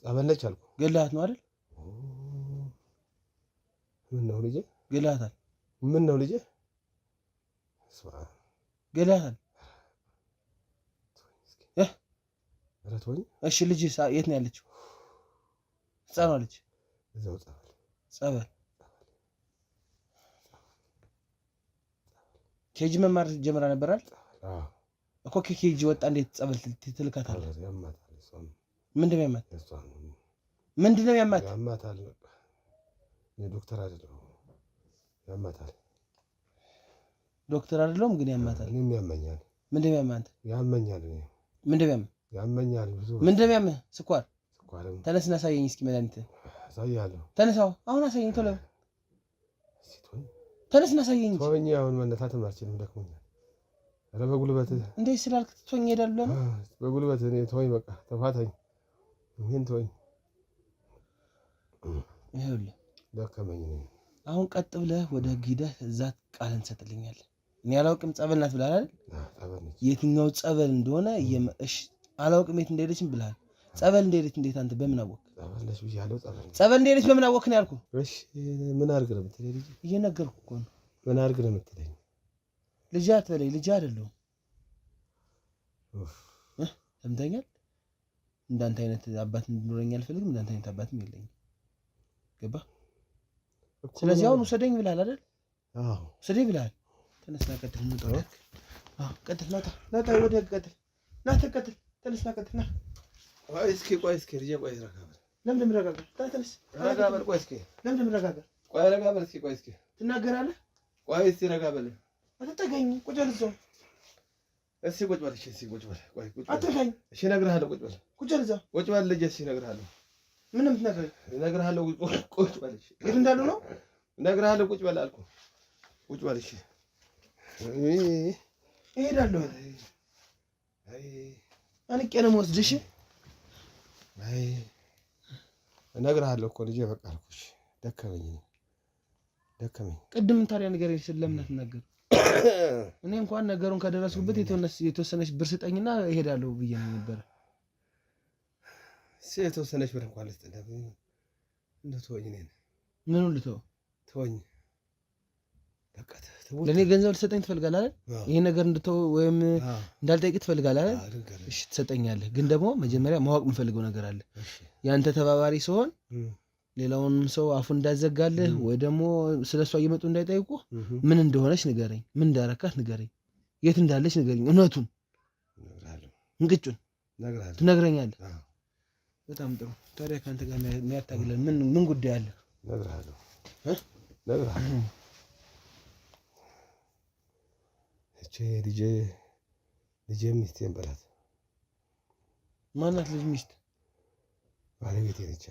ጸበል ነች አልኩህ። ገለሃት ነው አይደል? ምን ነው ልጄ? ገለሃታል። ምን ነው ልጄ? ገለሃታል። ኧረ ተወኝ። እሺ ልጅ የት ነው ያለችው? ህፃኗ ልጅ እዛው ጸበል ጸበል KG መማር ጀምራ ነበር አይደል? እኮ ከ KG ወጣ እንዴት ጸበል ትልካታለህ? ምንድን ነው ያማት? ምንድን ነው ያማት? ያማታል። እኔ ዶክተር አይደለሁም። ያማታል። ዶክተር አይደለሁም ግን ያማታል። እኔም ያመኛል። ምንድን ነው ያማህ አንተ? ያመኛል። እኔ ምንድን ነው ያመህ? ያመኛል። ብዙ ምንድን ነው ያመህ? ስኳር አለም። ተነስና አሳየኝ እስኪ መድኃኒትህን። አሳይሃለሁ። ተነሳው አሁን አሳየኝ ቶሎ ተነስና አሳየኝ እንጂ። ተወኝ፣ አሁን መነሳትም አልችልም፣ ደክሞኛል። ኧረ በጉልበትህ እንዴት ስላልክ ትቶኝ እሄዳለሁ ብለህ ነው? በጉልበትህ እኔ ተወኝ፣ በቃ ተፋታኝ፣ ይሄን ተወኝ። ይኸውልህ ደከመኝ። እኔ አሁን ቀጥ ብለህ ወደ ህግ ሂደህ እዛ ቃልን ትሰጥልኛለህ። እኔ አላውቅም ጸበል ናት ብለሃል አይደል? ጸበል ነች። የትኛው ጸበል እንደሆነ እሺ አላውቅም የት እንደሄደችም ብለሃል። ጸበል እንደሄደች እንዴት አንተ በምን አወቅ? ጸበል ነች ብያለሁ። ጸበል ነች። ጸበል እንደሄደች በምን አወቅ ነው ያልኩህ። እሺ ምን አድርግ ነው የምትለኝ ልጄ? እየነገርኩህ እኮ ነው። ምን አድርግ ነው የምትለኝ? ልጄ አትበለኝ፣ ልጄ አይደለሁም። ሰምተኛል። እንዳንተ አይነት አባት እንዲኖረኝ አልፈልግም። እንዳንተ አይነት አባትም የለኝም። ገባህ? ስለዚህ አሁን ውሰደኝ ብለሃል አይደል? አዎ ውሰደኝ ብለሃል። ተነስና ቀጥል። እንውጣ ወደ ህግ። አዎ ቀጥል። ናውጣ፣ ናውጣ፣ ወደ ህግ ቀጥል። ና ተቀጥል። ተነስና ቀጥል። ና ቆይ እስኪ፣ ቆይ እስኪ ልጄ፣ ቆይ ረጋ በል። ለምን እንደምረጋጋ? ና ተነስ። ረጋ በል። ቆይ እስኪ። ለምን እንደምረጋጋ? ቆይ ረጋ በል እስኪ። ቆይ እስኪ። ትናገራለህ? ቆይ እስኪ ረጋ በል። አትጠጋኝ። ቁጭ በል እዛው። እስኪ ቁጭ በል። እሺ እስኪ ቁጭ በል። ቆይ ቁጭ በል። አትጠጋኝ። እሺ እነግርሃለሁ። ቁጭ በል። ቁጭ በል እዛው። ቁጭ በል ልጄ። እሺ እነግርሃለሁ። ምን ነው የምትነግረኝ? እነግርሃለሁ። ቁጭ በል። እሺ የት እንዳሉ ነው? እነግርሃለሁ። ቁጭ በል አልኩህ። ቁጭ በል። እሺ እሄዳለሁ። አንቄ ነው የምወስድሽ። አይ እነግርሃለሁ እኮ ልጄ። በቃ አልኩሽ። ደከመኝ ደከመኝ። ቅድም ታዲያ ንገረኝ ስል ለምን አትናገርም? እኔ እንኳን ነገሩን ከደረስኩበት የተወሰነች ብር ስጠኝና እሄዳለሁ ብዬ ነው ነበረ። እስኪ የተወሰነች ብር እንኳን ልስጥህ። እንደው ተወኝ፣ እኔን። ምኑን ልተወው? ተወኝ በቃ ተወኝ። ለእኔ ገንዘብ ልትሰጠኝ ትፈልጋለህ አይደል? ይሄን ነገር እንድተው ወይም እንዳልጠይቅ ትፈልጋለህ አይደል? እሺ ትሰጠኛለህ። ግን ደግሞ መጀመሪያ ማወቅ የምፈልገው ነገር አለ። ያንተ ተባባሪ ሲሆን ሌላውንም ሰው አፉን እንዳዘጋልህ ወይ ደግሞ ስለሷ እየመጡ እንዳይጠይቁ ምን እንደሆነች ንገረኝ፣ ምን እንዳረካት ንገረኝ፣ የት እንዳለች ንገረኝ። እውነቱን እንቅጩን ትነግረኛለህ። በጣም ጥሩ። ታዲያ ከአንተ ጋር የሚያታግለን ምን ምን ጉዳይ አለ? እነግርሃለሁ እነግርሃለሁ። እቺ ልጄ ልጄ ሚስቴን በላት። ማናት ልጅ ሚስት? ባለቤቴ ነች።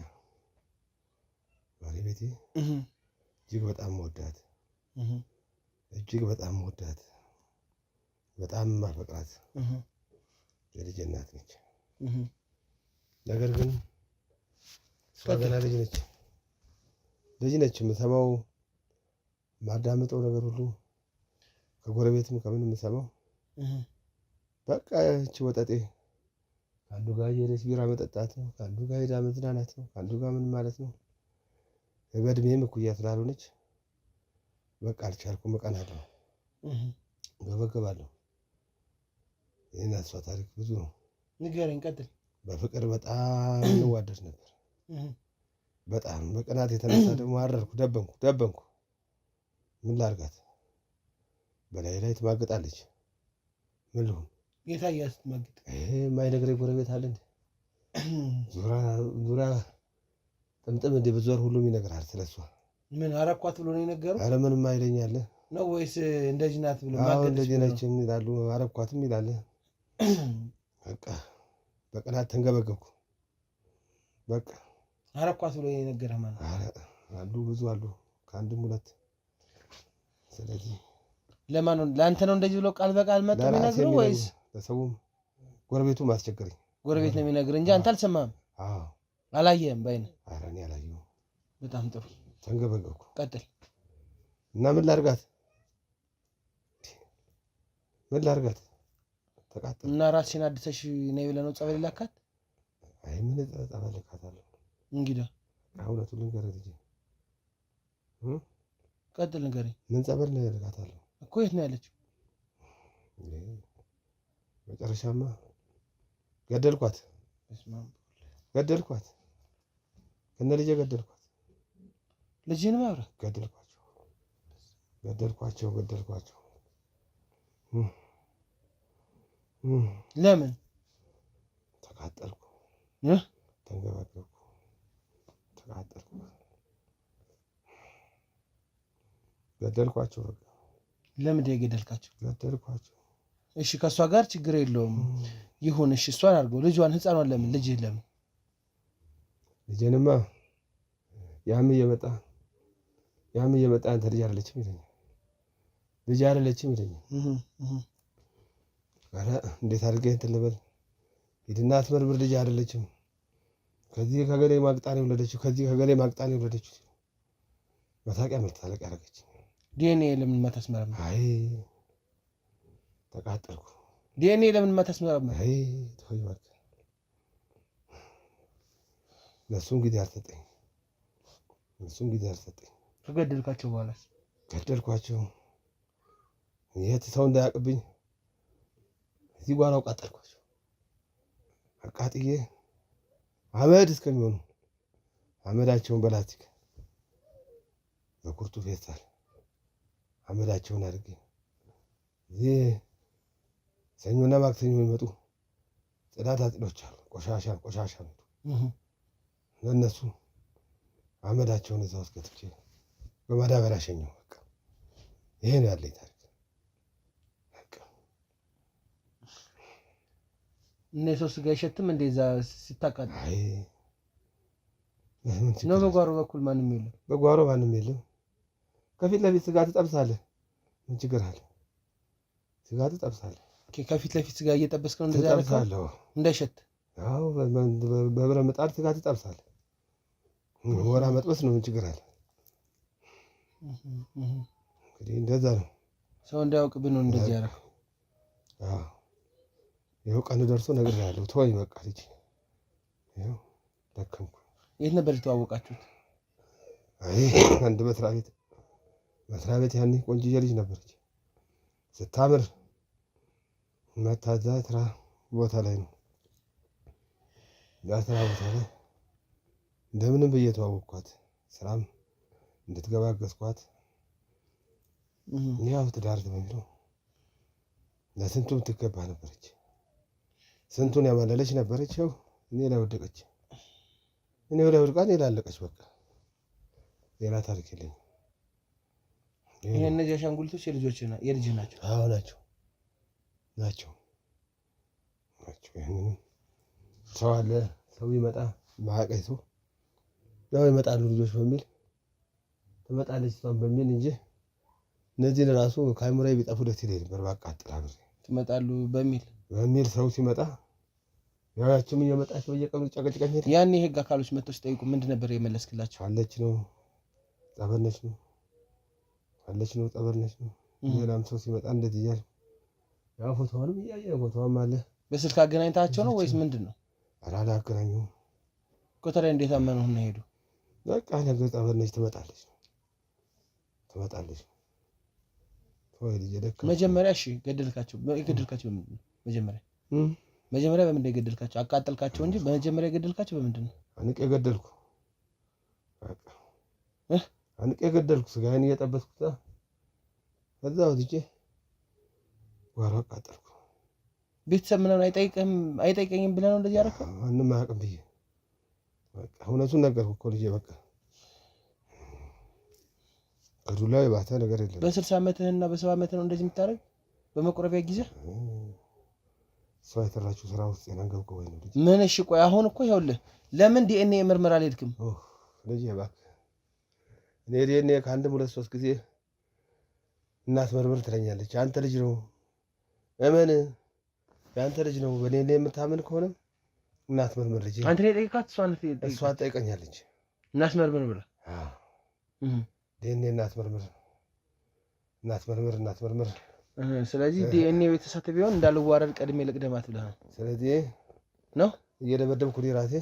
ባለቤቴ እጅግ በጣም መወዳት፣ እጅግ በጣም መወዳት፣ በጣም ማፈቅራት የልጄ እናት ነች። ነገር ግን እሷ ገና ልጅ ነች። ልጅ ነች። የምሰማው የማዳምጠው ነገር ሁሉ ከጎረቤትም ከምን የምሰማው በቃ እቺ ወጠጤ ከአንዱ ጋር እየሄደች ቢራ መጠጣት ነው፣ ከአንዱ ጋር ሄዳ መዝናናት ነው፣ ከአንዱ ጋር ምን ማለት ነው። በእድሜም እኩያ ስላልሆነች በቃ አልቻልኩም። እቀናለሁ፣ እገበገባለሁ። ይህን እሷ ታሪክ ብዙ ነው። ንገረኝ፣ ቀጥል። በፍቅር በጣም እንዋደድ ነበር። በጣም በቅናት የተነሳ ደግሞ አረርኩ፣ ደበንኩ ደበንኩ። ምን ላርጋት? በላይ ላይ ትማግጣለች። ምን ልሁን? የታየ ስትማግጥ? ይሄ የማይነግረኝ ጎረቤት አለ እንዴ? ዙራ ዙራ ጥምጥም እንደ ብዞር ሁሉም ይነግራል ስለሷ። ምን አረኳት ብሎ ነው የነገረው? ኧረ ምንም አይለኝ አለ ነው ወይስ እንደዚህ ናት ብሎ? አዎ እንደዚህ ነች ይላሉ፣ አረኳትም ይላል። በቃ በቅናት ተንገበገብኩ። በቃ አረኳት ብሎ የነገረህ ማለት ነው? አሉ ብዙ አሉ፣ ከአንድም ሁለት። ስለዚህ ለማን ነው? ለአንተ ነው እንደዚህ ብሎ ቃል በቃል መጥቶ የሚነግረው ወይስ ለሰውም? ጎረቤቱም አስቸገረኝ። ጎረቤት ነው የሚነግርህ እንጂ አንተ አልሰማህም? አዎ። አላየህም በዓይንህ? ኧረ እኔ አላየሁም። በጣም ጥሩ። ተንገበገብኩ። ቀጥል። እና ምን ላድርጋት? ምን ላድርጋት? ተቃጠለ። እና ራስሽን አድሰሽ ነይ ብለህ ነው ጸበል የላካት? አይ ምን ጸበል እልካታለሁ። እንግዳ እውነቱን ልንገርህ ልጄ። ቀጥል፣ ንገረኝ። ምን ጸበል ነው እልካታለሁ እኮ? የት ነው ያለችው? መጨረሻማ ገደልኳት፣ ገደልኳት፣ ከነ ልጄ ገደልኳት። ልጅህንም አብረህ ገደልኳቸው፣ ገደልኳቸው፣ ገደልኳቸው። ለምን? ተቃጠልኩ፣ ተንገበገብኩ፣ ተቃጠልኩ፣ ገደልኳቸው። በቃ ለምንድን ነው የገደልካቸው? ገደልኳቸው። እሺ ከእሷ ጋር ችግር የለውም ይሁን። እሺ እሷን አድርገው ልጇን ህፃኗን ለምን ልጅህ ለምን? ልጄንማ ያም እየመጣ ያም እየመጣ አንተ ልጅ አይደለችም ይለኛል። ልጅ አይደለችም ይለኛል። ኧረ እንዴት አድርጌ እንትን ልበል? ሂድና አስመርምር፣ ልጅ አይደለችም። ከዚህ ከገሌ ማቅጣን የወለደችው፣ ከዚህ ከገሌ ማቅጣን የወለደችው። መሳቂያ መሳለቂያ አደረገች። ዲኤንኤ ለምን ማታስመረምር? አይ ተቃጠልኩ። ዲኤንኤ ለምን ማታስመረምር? አይ ተወኝ እባክህ። ለእሱም ጊዜ አልሰጠኝ፣ ለእሱም ጊዜ አልሰጠኝ። ከገደልካቸው በኋላስ? ገደልኳቸው። የት ሰው እንዳያውቅብኝ እዚህ ጓራው ቃጠልኳቸው። አቃጥዬ አመድ እስከሚሆኑ አመዳቸውን በላስቲክ በኩርቱ ፌስታል አመዳቸውን አድርጌ እዚህ ሰኞና ማክሰኞ የሚመጡ ጽዳት አጽዶች አሉ። ቆሻሻ ቆሻሻ ነው። ለእነሱ አመዳቸውን እዛ ውስጥ ከትቼ በማዳበሪያ ሸኘሁ። በቃ ይሄ ነው ያለኝ ታሪክ። በቃ እና የሰው ስጋ አይሸትም እንደ እዛ ሲታቃጥል? አይ ምን ችግር ነው አለ? በጓሮ በኩል ማንም የለም። በጓሮ ማንም የለም። ከፊት ለፊት ስጋ ትጠብሳለህ። ምን ችግር አለ? ስጋ ትጠብሳለህ። okay፣ ከፊት ለፊት ስጋ እየጠበስክ ነው እንደዛ ያደረከው? ትጠብሳለህ። እንዳይሸት። አዎ፣ በብረት ምጣድ ስጋ ትጠብሳለህ። ወራ መጥበስ ነው። ምን ችግር አለ? እንግዲህ እንደዛ ነው። ሰው እንዳያውቅብህ ነው እንደዚህ ያደረከው። አዎ፣ ይኸው ቀኑ ደርሶ ነግሬሃለሁ። ተወኝ በቃ ልጅ፣ ይኸው ደከምኩ። የት ነበር የተዋወቃችሁት? አይ አንድ መስሪያ ቤት መስሪያ ቤት ያኔ ቆንጅዬ ልጅ ነበረች፣ ስታምር መታዛ ስራ ቦታ ላይ ነው። እዛ ስራ ቦታ ላይ እንደምንም ብዬ ተዋወቅኳት። ስራም እንድትገባ አገዝኳት። ያው ትዳር በሚለው ለስንቱም ትገባ ነበረች። ስንቱን ያማለለች ነበረች። ያው እኔ ላይ ወደቀች። እኔ ላይ ወድቃ እኔ ላይ አለቀች። በቃ ሌላ ታሪክ የለኝም። ይሄ እነዚህ አሻንጉሊቶች የልጅህ ናቸው? አዎ ናቸው፣ ናቸው፣ ናቸው። ይሄንንም ሰው አለ፣ ሰው ይመጣ ማያውቀኝ ሰው ያው ይመጣሉ ልጆች በሚል ትመጣለች እሷን በሚል እንጂ እነዚህን ራሱ ከአእምሮዬ ቢጠፉ ደስ ይለኝ ነበር። ባቃጥል አብሬ ትመጣሉ በሚል በሚል ሰው ሲመጣ ያው ያችም እየመጣች በየቀኑ ጨቀጭቀኝ ሄደ። ያኔ የህግ አካሎች መጥተው ሲጠይቁ ምንድን ነበር የመለስክላቸው? አለች ነው ጸበል ነች ነው አለች ነው ጸበል ነች ነው። ሌላም ሰው ሲመጣ እንደዚህ እያለ ያው ፎቶዋንም እያየ ፎቶዋም አለ። በስልክ አገናኝታቸው ነው ወይስ ምንድን ነው? ኧረ አላገናኘሁም። እኮ ታዲያ እንዴት አመኑህ እና ሄዱ? በቃ ነገ ጸበል ነች ትመጣለች ትመጣለች። ተወይ ልጄ ደከመኝ። መጀመሪያ እሺ ገደልካቸው። የገደልካቸው በምንድን ነው? መጀመሪያ በምንድን ነው የገደልካቸው? አቃጠልካቸው እንጂ መጀመሪያ የገደልካቸው በምንድን ነው? አንቄ ገደልኩ። በቃ አንቄ ገደልኩ። ስጋዬን እየጠበስኩት ከዛ ወጥቼ ጓሮ አቃጠልኩ። ቤተሰብ ምናምን አይጠይቀኝም ብለህ ነው እንደዚህ ያደረከው? ማንም አያውቅም ብዬ በቃ እውነቱን ነገርኩህ እኮ ልጄ። በቃ ከዱላው የባሰ ነገር የለም። በ60 ዓመትህና በ70 ዓመትህ ነው እንደዚህ የምታደርግ? በመቁረቢያ ጊዜ እሷ የሰራችው ስራ ውስጥ የናንገብገበኝ ነው ልጄ። ምን? እሺ ቆይ አሁን እኮ ይኸውልህ፣ ለምን ዲኤንኤ ምርመራ አልሄድክም? ልጄ እባክህ፣ እኔ ዲኤንኤ ከአንድም ሁለት ሶስት ጊዜ እናስመርምር ትለኛለች። አንተ ልጅ ነው እመን፣ የአንተ ልጅ ነው። በእኔ ላይ የምታምን ከሆነ እናስመርምር ልጄ። አንተ ነው የጠየካት? እሷ ናት የጠየካት? እሷ ትጠይቀኛለች። እናስመርምር ብላ? አዎ። ዲኤንኤ እናስመርምር፣ እናስመርምር፣ እናስመርምር። ስለዚህ ዲኤንኤ የተሳተ ቢሆን እንዳልዋረድ ቀድሜ ልቅደማት ብለህ ነው? ስለዚህ ነው እየደበደብኩ እኔ ራሴ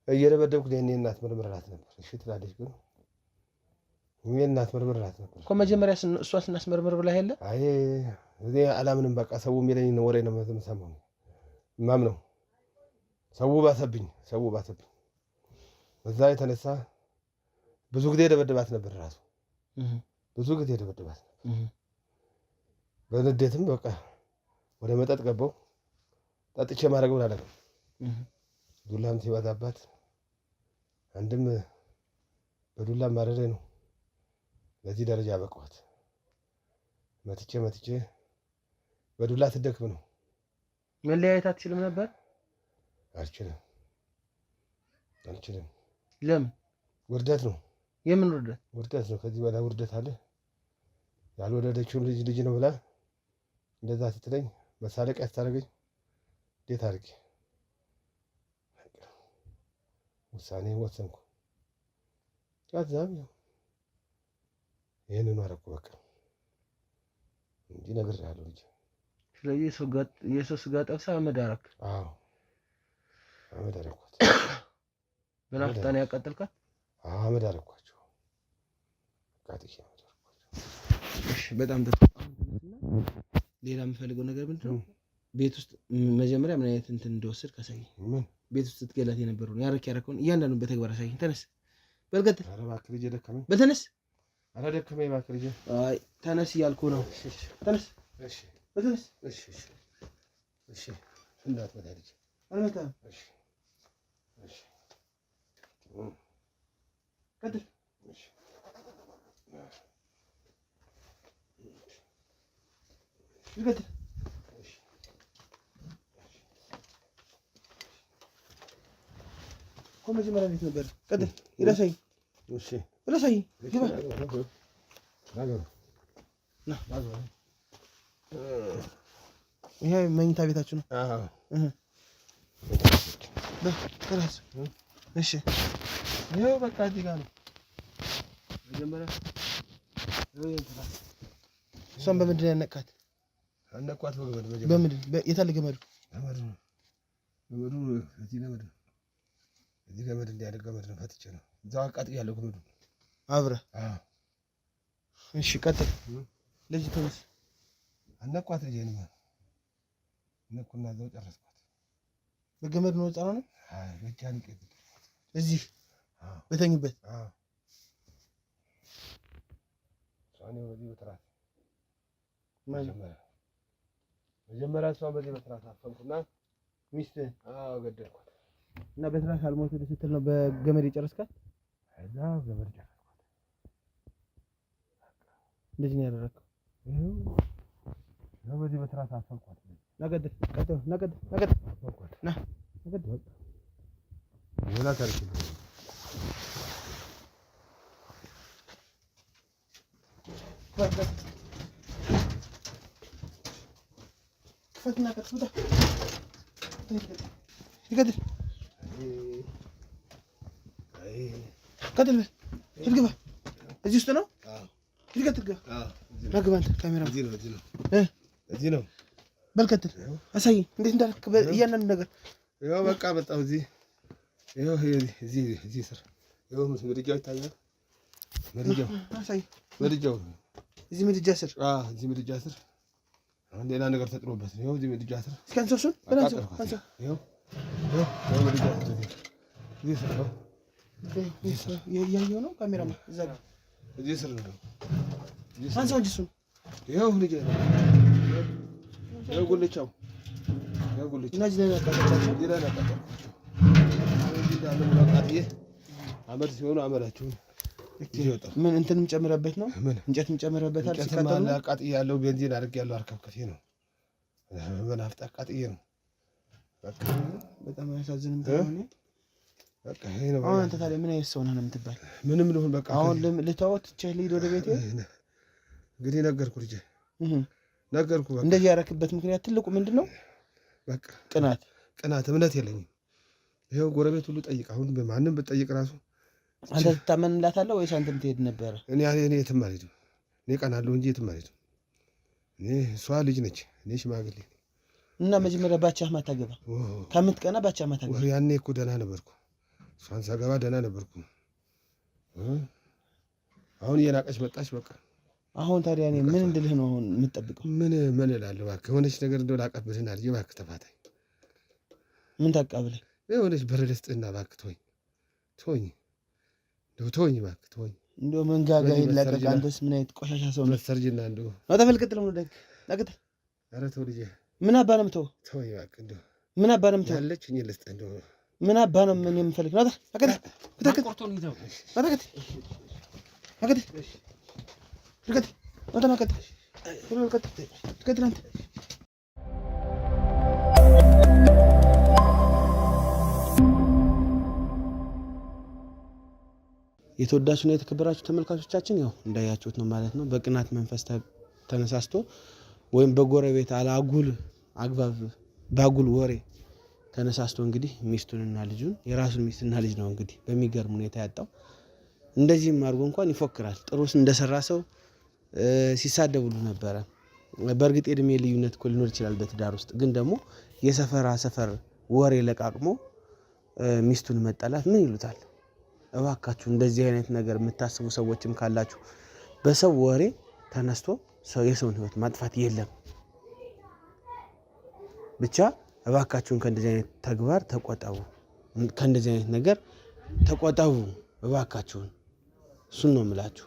እየደበደብኩ ዲኤንኤ እናስመርምር እላት ነበር። እሺ ትላለች፣ ግን እኔ እናስመርምር እላት ነበር እኮ መጀመሪያ እሷ ስናስመርምር ብለህ የለ? አይ እኔ አላምንም። በቃ ሰው የሚለኝ ወሬ ነው የምሰማው፣ የማምነው። ሰው ባሰብኝ፣ ሰው ባሰብኝ። በዛ የተነሳ ብዙ ጊዜ ደበደባት ነበር ራሱ ብዙ ጊዜ ደበደባት ነበር። በንዴትም በቃ ወደ መጠጥ ገባሁ። ጠጥቼ ማድረግ አላውቅም። ዱላም ሲበዛባት አንድም በዱላ ማረሬ ነው ለዚህ ደረጃ ያበቃኋት። መትቼ መትቼ በዱላ ትደክም ነው። መለያየት አትችልም ነበር? አልችልም፣ አልችልም። ለምን? ውርደት ነው። የምን ውርደት? ውርደት ነው። ከዚህ በላይ ውርደት አለ? ያልወለደችውን ልጅ ልጅ ነው ብላ እንደዛ ስትለኝ መሳለቂያ ስታደርገኝ እንዴት አድርጌ ውሳኔ ወሰንኩ። ከዛም ያው ይህንኑ አደረኩ በቃ እንጂ ነግሬሃለሁ ልጄ። ስለዚህ የሰው ስጋ ጠብሰህ አመድ አደረክ። አዎ አመድ አደረኳት። በናፍጣ ነው ያቃጠልካት? አመድ አደረኳቸው። አቃጥዬ አመድ አደረኳቸው። እሺ፣ በጣም ጥሩ። ሌላ የምፈልገው ነገር ምንድን ነው? ቤት ውስጥ መጀመሪያ ምን አይነት እንትን እንደወሰድክ አሳየኝ። ምን? ቤት ውስጥ ስትገላት የነበረውን ያረከውን እያንዳንዱን በተግባር አሳየኝ። ተነስ በል ቀጥል። ኧረ እባክህ ልጄ ደከመኝ። በል ተነስ። ኧረ ደከመኝ እባክህ ልጄ። አይ ተነስ እያልኩህ ነው። ተነስ። እሺ። በል ተነስ። እሺ፣ እሺ፣ እሺ። እንዳትመታኝ ልጄ። አልመታህም። እሺ፣ እሺ። ቀጥል። እሺ። ቀጥል። እኮ መጀመሪያ ቤት ነበር። ቀጥል። ሂድ አሳየኝ። እሺ። በል አሳየኝ። ግባ። ና። ይሄ መኝታ ቤታችሁ ነው። አዎ። ተነስ። እሺ። ይኸው በቃ እዚህ ጋር ነው። መጀመሪያ ይኸው ይሄን ትራስ። እሷን በምንድን ነው ያነቃት? አነኳት በገመድ መጀመሪያ። በምንድን? የታለ ገመዱ? ገመዱ ገመዱ እዚህ ገመድ ነው። እዚህ ገመድ እንዲህ ያለ ገመድ ነው። ፈትቼ ነው እዛው አቃጥያለሁ ገመዱን። አብረህ? አዎ። እሺ ቀጥል። ልጅ ተነስ። አነኳት ልጄንማ። አነኩና እዛው ጨረስኳት። በገመድ ነው ህፃኗ ነው? አይ በእጅ አንቄ ገደልኳት። እዚህ አዎ። በተኙበት? አዎ። እሷን ይኸው በዚህ በትራስ መጀመሪያ እሷን በዚህ በትራስ አፈንኩና ሚስትህን? አዎ ገደልኳት። እና በትራስ አልሞትልህ ስትል ነው በገመድ የጨረስካት? ከዛ ገመድ ጨረስኳት። እንደዚህ ነው ያደረግከው? ይኸው በዚህ በትራስ አፈንኳት። ና ቀጥል፣ ቀጥል፣ ና ቀጥል፣ ና ቀጥል። አፈንኳት። ና ቀጥል። ሌላ ታሪክ የለውም። ክፈትና ቀጥል፣ ውጣ። ቀጥል፣ ቀጥል፣ በል ሂድ ግባ። እዚህ ውስጥ ነው? አዎ። ሂድ ቀጥል፣ ግባ። አዎ፣ እዚህ ነው። ና ግባ አንተ ካሜራ። እዚህ ነው፣ እዚህ ነው። እ? እዚህ ነው። በል ቀጥል፣ አሳየኝ እንዴት እንዳደረክ እያንዳንዱ ነገር። ይኸው በቃ መጣሁ እዚህ። ይኸው እዚህ፣ እዚህ ስር። ይኸው ምድጃው ይታያል። ምድጃው። አሳየኝ። ምድጃው። እዚህ ምድጃ ስር? አዎ፣ እዚህ ምድጃ ስር። አሁን ሌላ ነገር ተጥሎበት ነው። ይኸው እዚህ ምድጃ ስር። እስኪ አንሳው እሱን፣ በል አንሳው፣ አቃጠልኳት። አንሳው። ይኸው፣ ይኸው፣ ይኸው ምድጃ ስር እዚህ፣ እዚህ ስር ነው። እያየሁ ነው ካሜራማን፣ እዛ ጋር። እዚህ ስር ነው። እዚህ ስር። አንሳው እንጂ እሱን። ይኸው ልጄ፣ ይኸው ጉልቻው፣ ይኸው ጉልቻው። እና እዚህ ላይ ነው ያቃጠልካቸው? እዚህ ላይ ነው ያቃጠልኳቸው። እዚህ እንዳለ ሙሉ አቃጥዬ አመድ ሲሆኑ አመዳቸውን ይዤ ወጣሁ። ምን እንትንም ጨምረበት ነው? ምን? እንጨትም ጨምረበታል እንጨትም ሲቃጠሉ? አለ አቃጥያለሁ። ቤንዚን አድርጌያለሁ። አርከፍክፌ ነው። በናፍጣ አቃጥዬ ነው። በቃ በጣም አያሳዝንም? እ? ታዲያ በቃ ይሄ ነው። አሁን አንተ ታዲያ ምን አይነት ሰው ነህ ነው የምትባል? ምንም ልሁን በቃ። አሁን ልተወው ትቼህ ልሂድ ወደ ቤቴ? እንግዲህ ነገርኩህ ልጄ፣ ነገርኩህ በቃ። እንደዚህ ያደረክበት ምክንያት ትልቁ ምንድን ነው? በቃ ቅናት። ቅናት፣ እምነት የለኝም። ይኸው ጎረቤት ሁሉ ጠይቅ። አሁን ማንም ብትጠይቅ ራሱ አንተ ትታመንላታለህ ወይስ አንተም ትሄድ ነበረ? እኔ የትም አልሄድም። እኔ ቀናለሁ እንጂ የትም አልሄድም። እኔ እሷ ልጅ ነች፣ እኔ ሽማግሌ ነኝ። እና መጀመሪያ ባቻህ ማታገባ ከምትቀና ባቻህ ማታገባ። ያኔ እኮ ደህና ነበርኩ። እሷን ሳገባ ደህና ነበርኩ። አሁን እየናቀች መጣች። በቃ አሁን ታዲያ እኔ ምን እንድልህ ነው አሁን የምትጠብቀው? ምን እላለሁ? እባክህ የሆነች ነገር እንደው ላቀብልህና ልጄ እባክህ ተፋታኝ። ምን ታቃብልህ? የሆነች ብር ልስጥህና እባክህ ተወኝ፣ ተወኝ፣ እንደው ተወኝ እባክህ ተወኝ። እንደው መንጋጋ በዚህ ይላቀቅ። በስተርጅና አንተስ ምን አይነት ቆሻሻ ሰው ነህ? በስተርጅና እንደው ነው ተፈልቅጥል ነው ደግ ናቅጥል። ኧረ ተው ልጄ። ምን አባ ነው የምተወው? ተወኝ እባክህ እንደው ምን አባ ነው የምተወው? ያለችኝ ልስጥህ እንደው። ምን አባ ነው ምን የምፈልግ? ናውጣ ናቅጥል ናቅጥል ናቅጥል ናቅጥል ናቅጥል ናውጣ ናቅጥል ናቅጥል ናቅጥል አንተ የተወዳችሁና የተከበራችሁ ተመልካቾቻችን ያው እንዳያችሁት ነው ማለት ነው። በቅናት መንፈስ ተነሳስቶ ወይም በጎረቤት አላጉል አግባብ ባጉል ወሬ ተነሳስቶ እንግዲህ ሚስቱንና ልጁን የራሱን ሚስትና ልጅ ነው እንግዲህ በሚገርም ሁኔታ ያጣው። እንደዚህም አድርጎ እንኳን ይፎክራል። ጥሩ እንደሰራ ሰው ሲሳደቡሉ ነበረ። በእርግጥ የእድሜ ልዩነት እኮ ሊኖር ይችላል በትዳር ውስጥ፣ ግን ደግሞ የሰፈራ ሰፈር ወሬ ለቃቅሞ ሚስቱን መጠላት ምን ይሉታል? እባካችሁ እንደዚህ አይነት ነገር የምታስቡ ሰዎችም ካላችሁ በሰው ወሬ ተነስቶ የሰውን ሕይወት ማጥፋት የለም። ብቻ እባካችሁን ከእንደዚህ አይነት ተግባር ተቆጠቡ፣ ከእንደዚህ አይነት ነገር ተቆጠቡ እባካችሁን። እሱን ነው የምላችሁ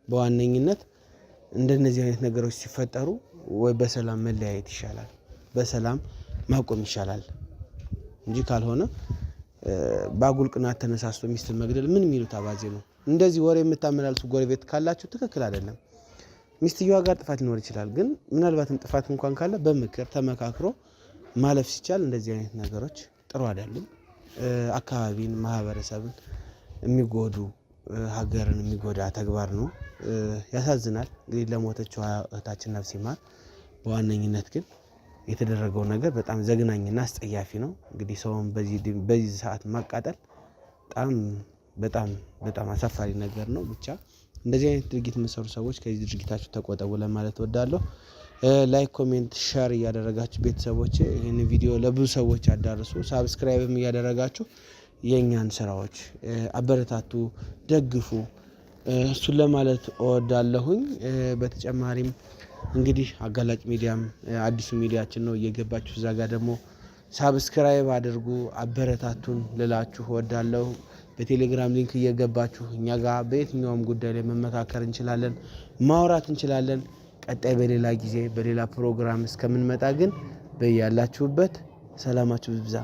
በዋነኝነት እንደነዚህ አይነት ነገሮች ሲፈጠሩ ወይ በሰላም መለያየት ይሻላል፣ በሰላም ማቆም ይሻላል እንጂ ካልሆነ በአጉል ቅናት ተነሳስቶ ሚስትን መግደል ምን የሚሉት አባዜ ነው? እንደዚህ ወሬ የምታመላልሱ ጎረቤት ካላችሁ ትክክል አይደለም። ሚስትየዋ ጋር ጥፋት ሊኖር ይችላል፣ ግን ምናልባትም ጥፋት እንኳን ካለ በምክር ተመካክሮ ማለፍ ሲቻል እንደዚህ አይነት ነገሮች ጥሩ አይደሉም። አካባቢን፣ ማህበረሰብን የሚጎዱ ሀገርን የሚጎዳ ተግባር ነው። ያሳዝናል። እንግዲህ ለሞተችው እህታችን ነፍስ ይማር። በዋነኝነት ግን የተደረገው ነገር በጣም ዘግናኝና አስጸያፊ ነው። እንግዲህ ሰውን በዚህ ሰዓት ማቃጠል በጣም በጣም በጣም አሳፋሪ ነገር ነው። ብቻ እንደዚህ አይነት ድርጊት የምትሰሩ ሰዎች ከዚህ ድርጊታችሁ ተቆጠቡ ለማለት እወዳለሁ። like፣ comment፣ share እያደረጋችሁ ቤተሰቦች ይህን ቪዲዮ ለብዙ ሰዎች አዳርሱ። subscribe ም እያደረጋችሁ የእኛን ስራዎች አበረታቱ፣ ደግፉ። እሱን ለማለት እወዳለሁኝ። በተጨማሪም እንግዲህ አጋላጭ ሚዲያም አዲሱ ሚዲያችን ነው። እየገባችሁ እዛ ጋር ደግሞ subscribe አድርጉ፣ አበረታቱን ልላችሁ እወዳለሁ። በቴሌግራም link እየገባችሁ እኛ ጋር በየትኛውም ጉዳይ ላይ መመካከር እንችላለን፣ ማውራት እንችላለን። ቀጣይ በሌላ ጊዜ በሌላ ፕሮግራም እስከምንመጣ ግን በያላችሁበት ሰላማችሁ ይብዛ።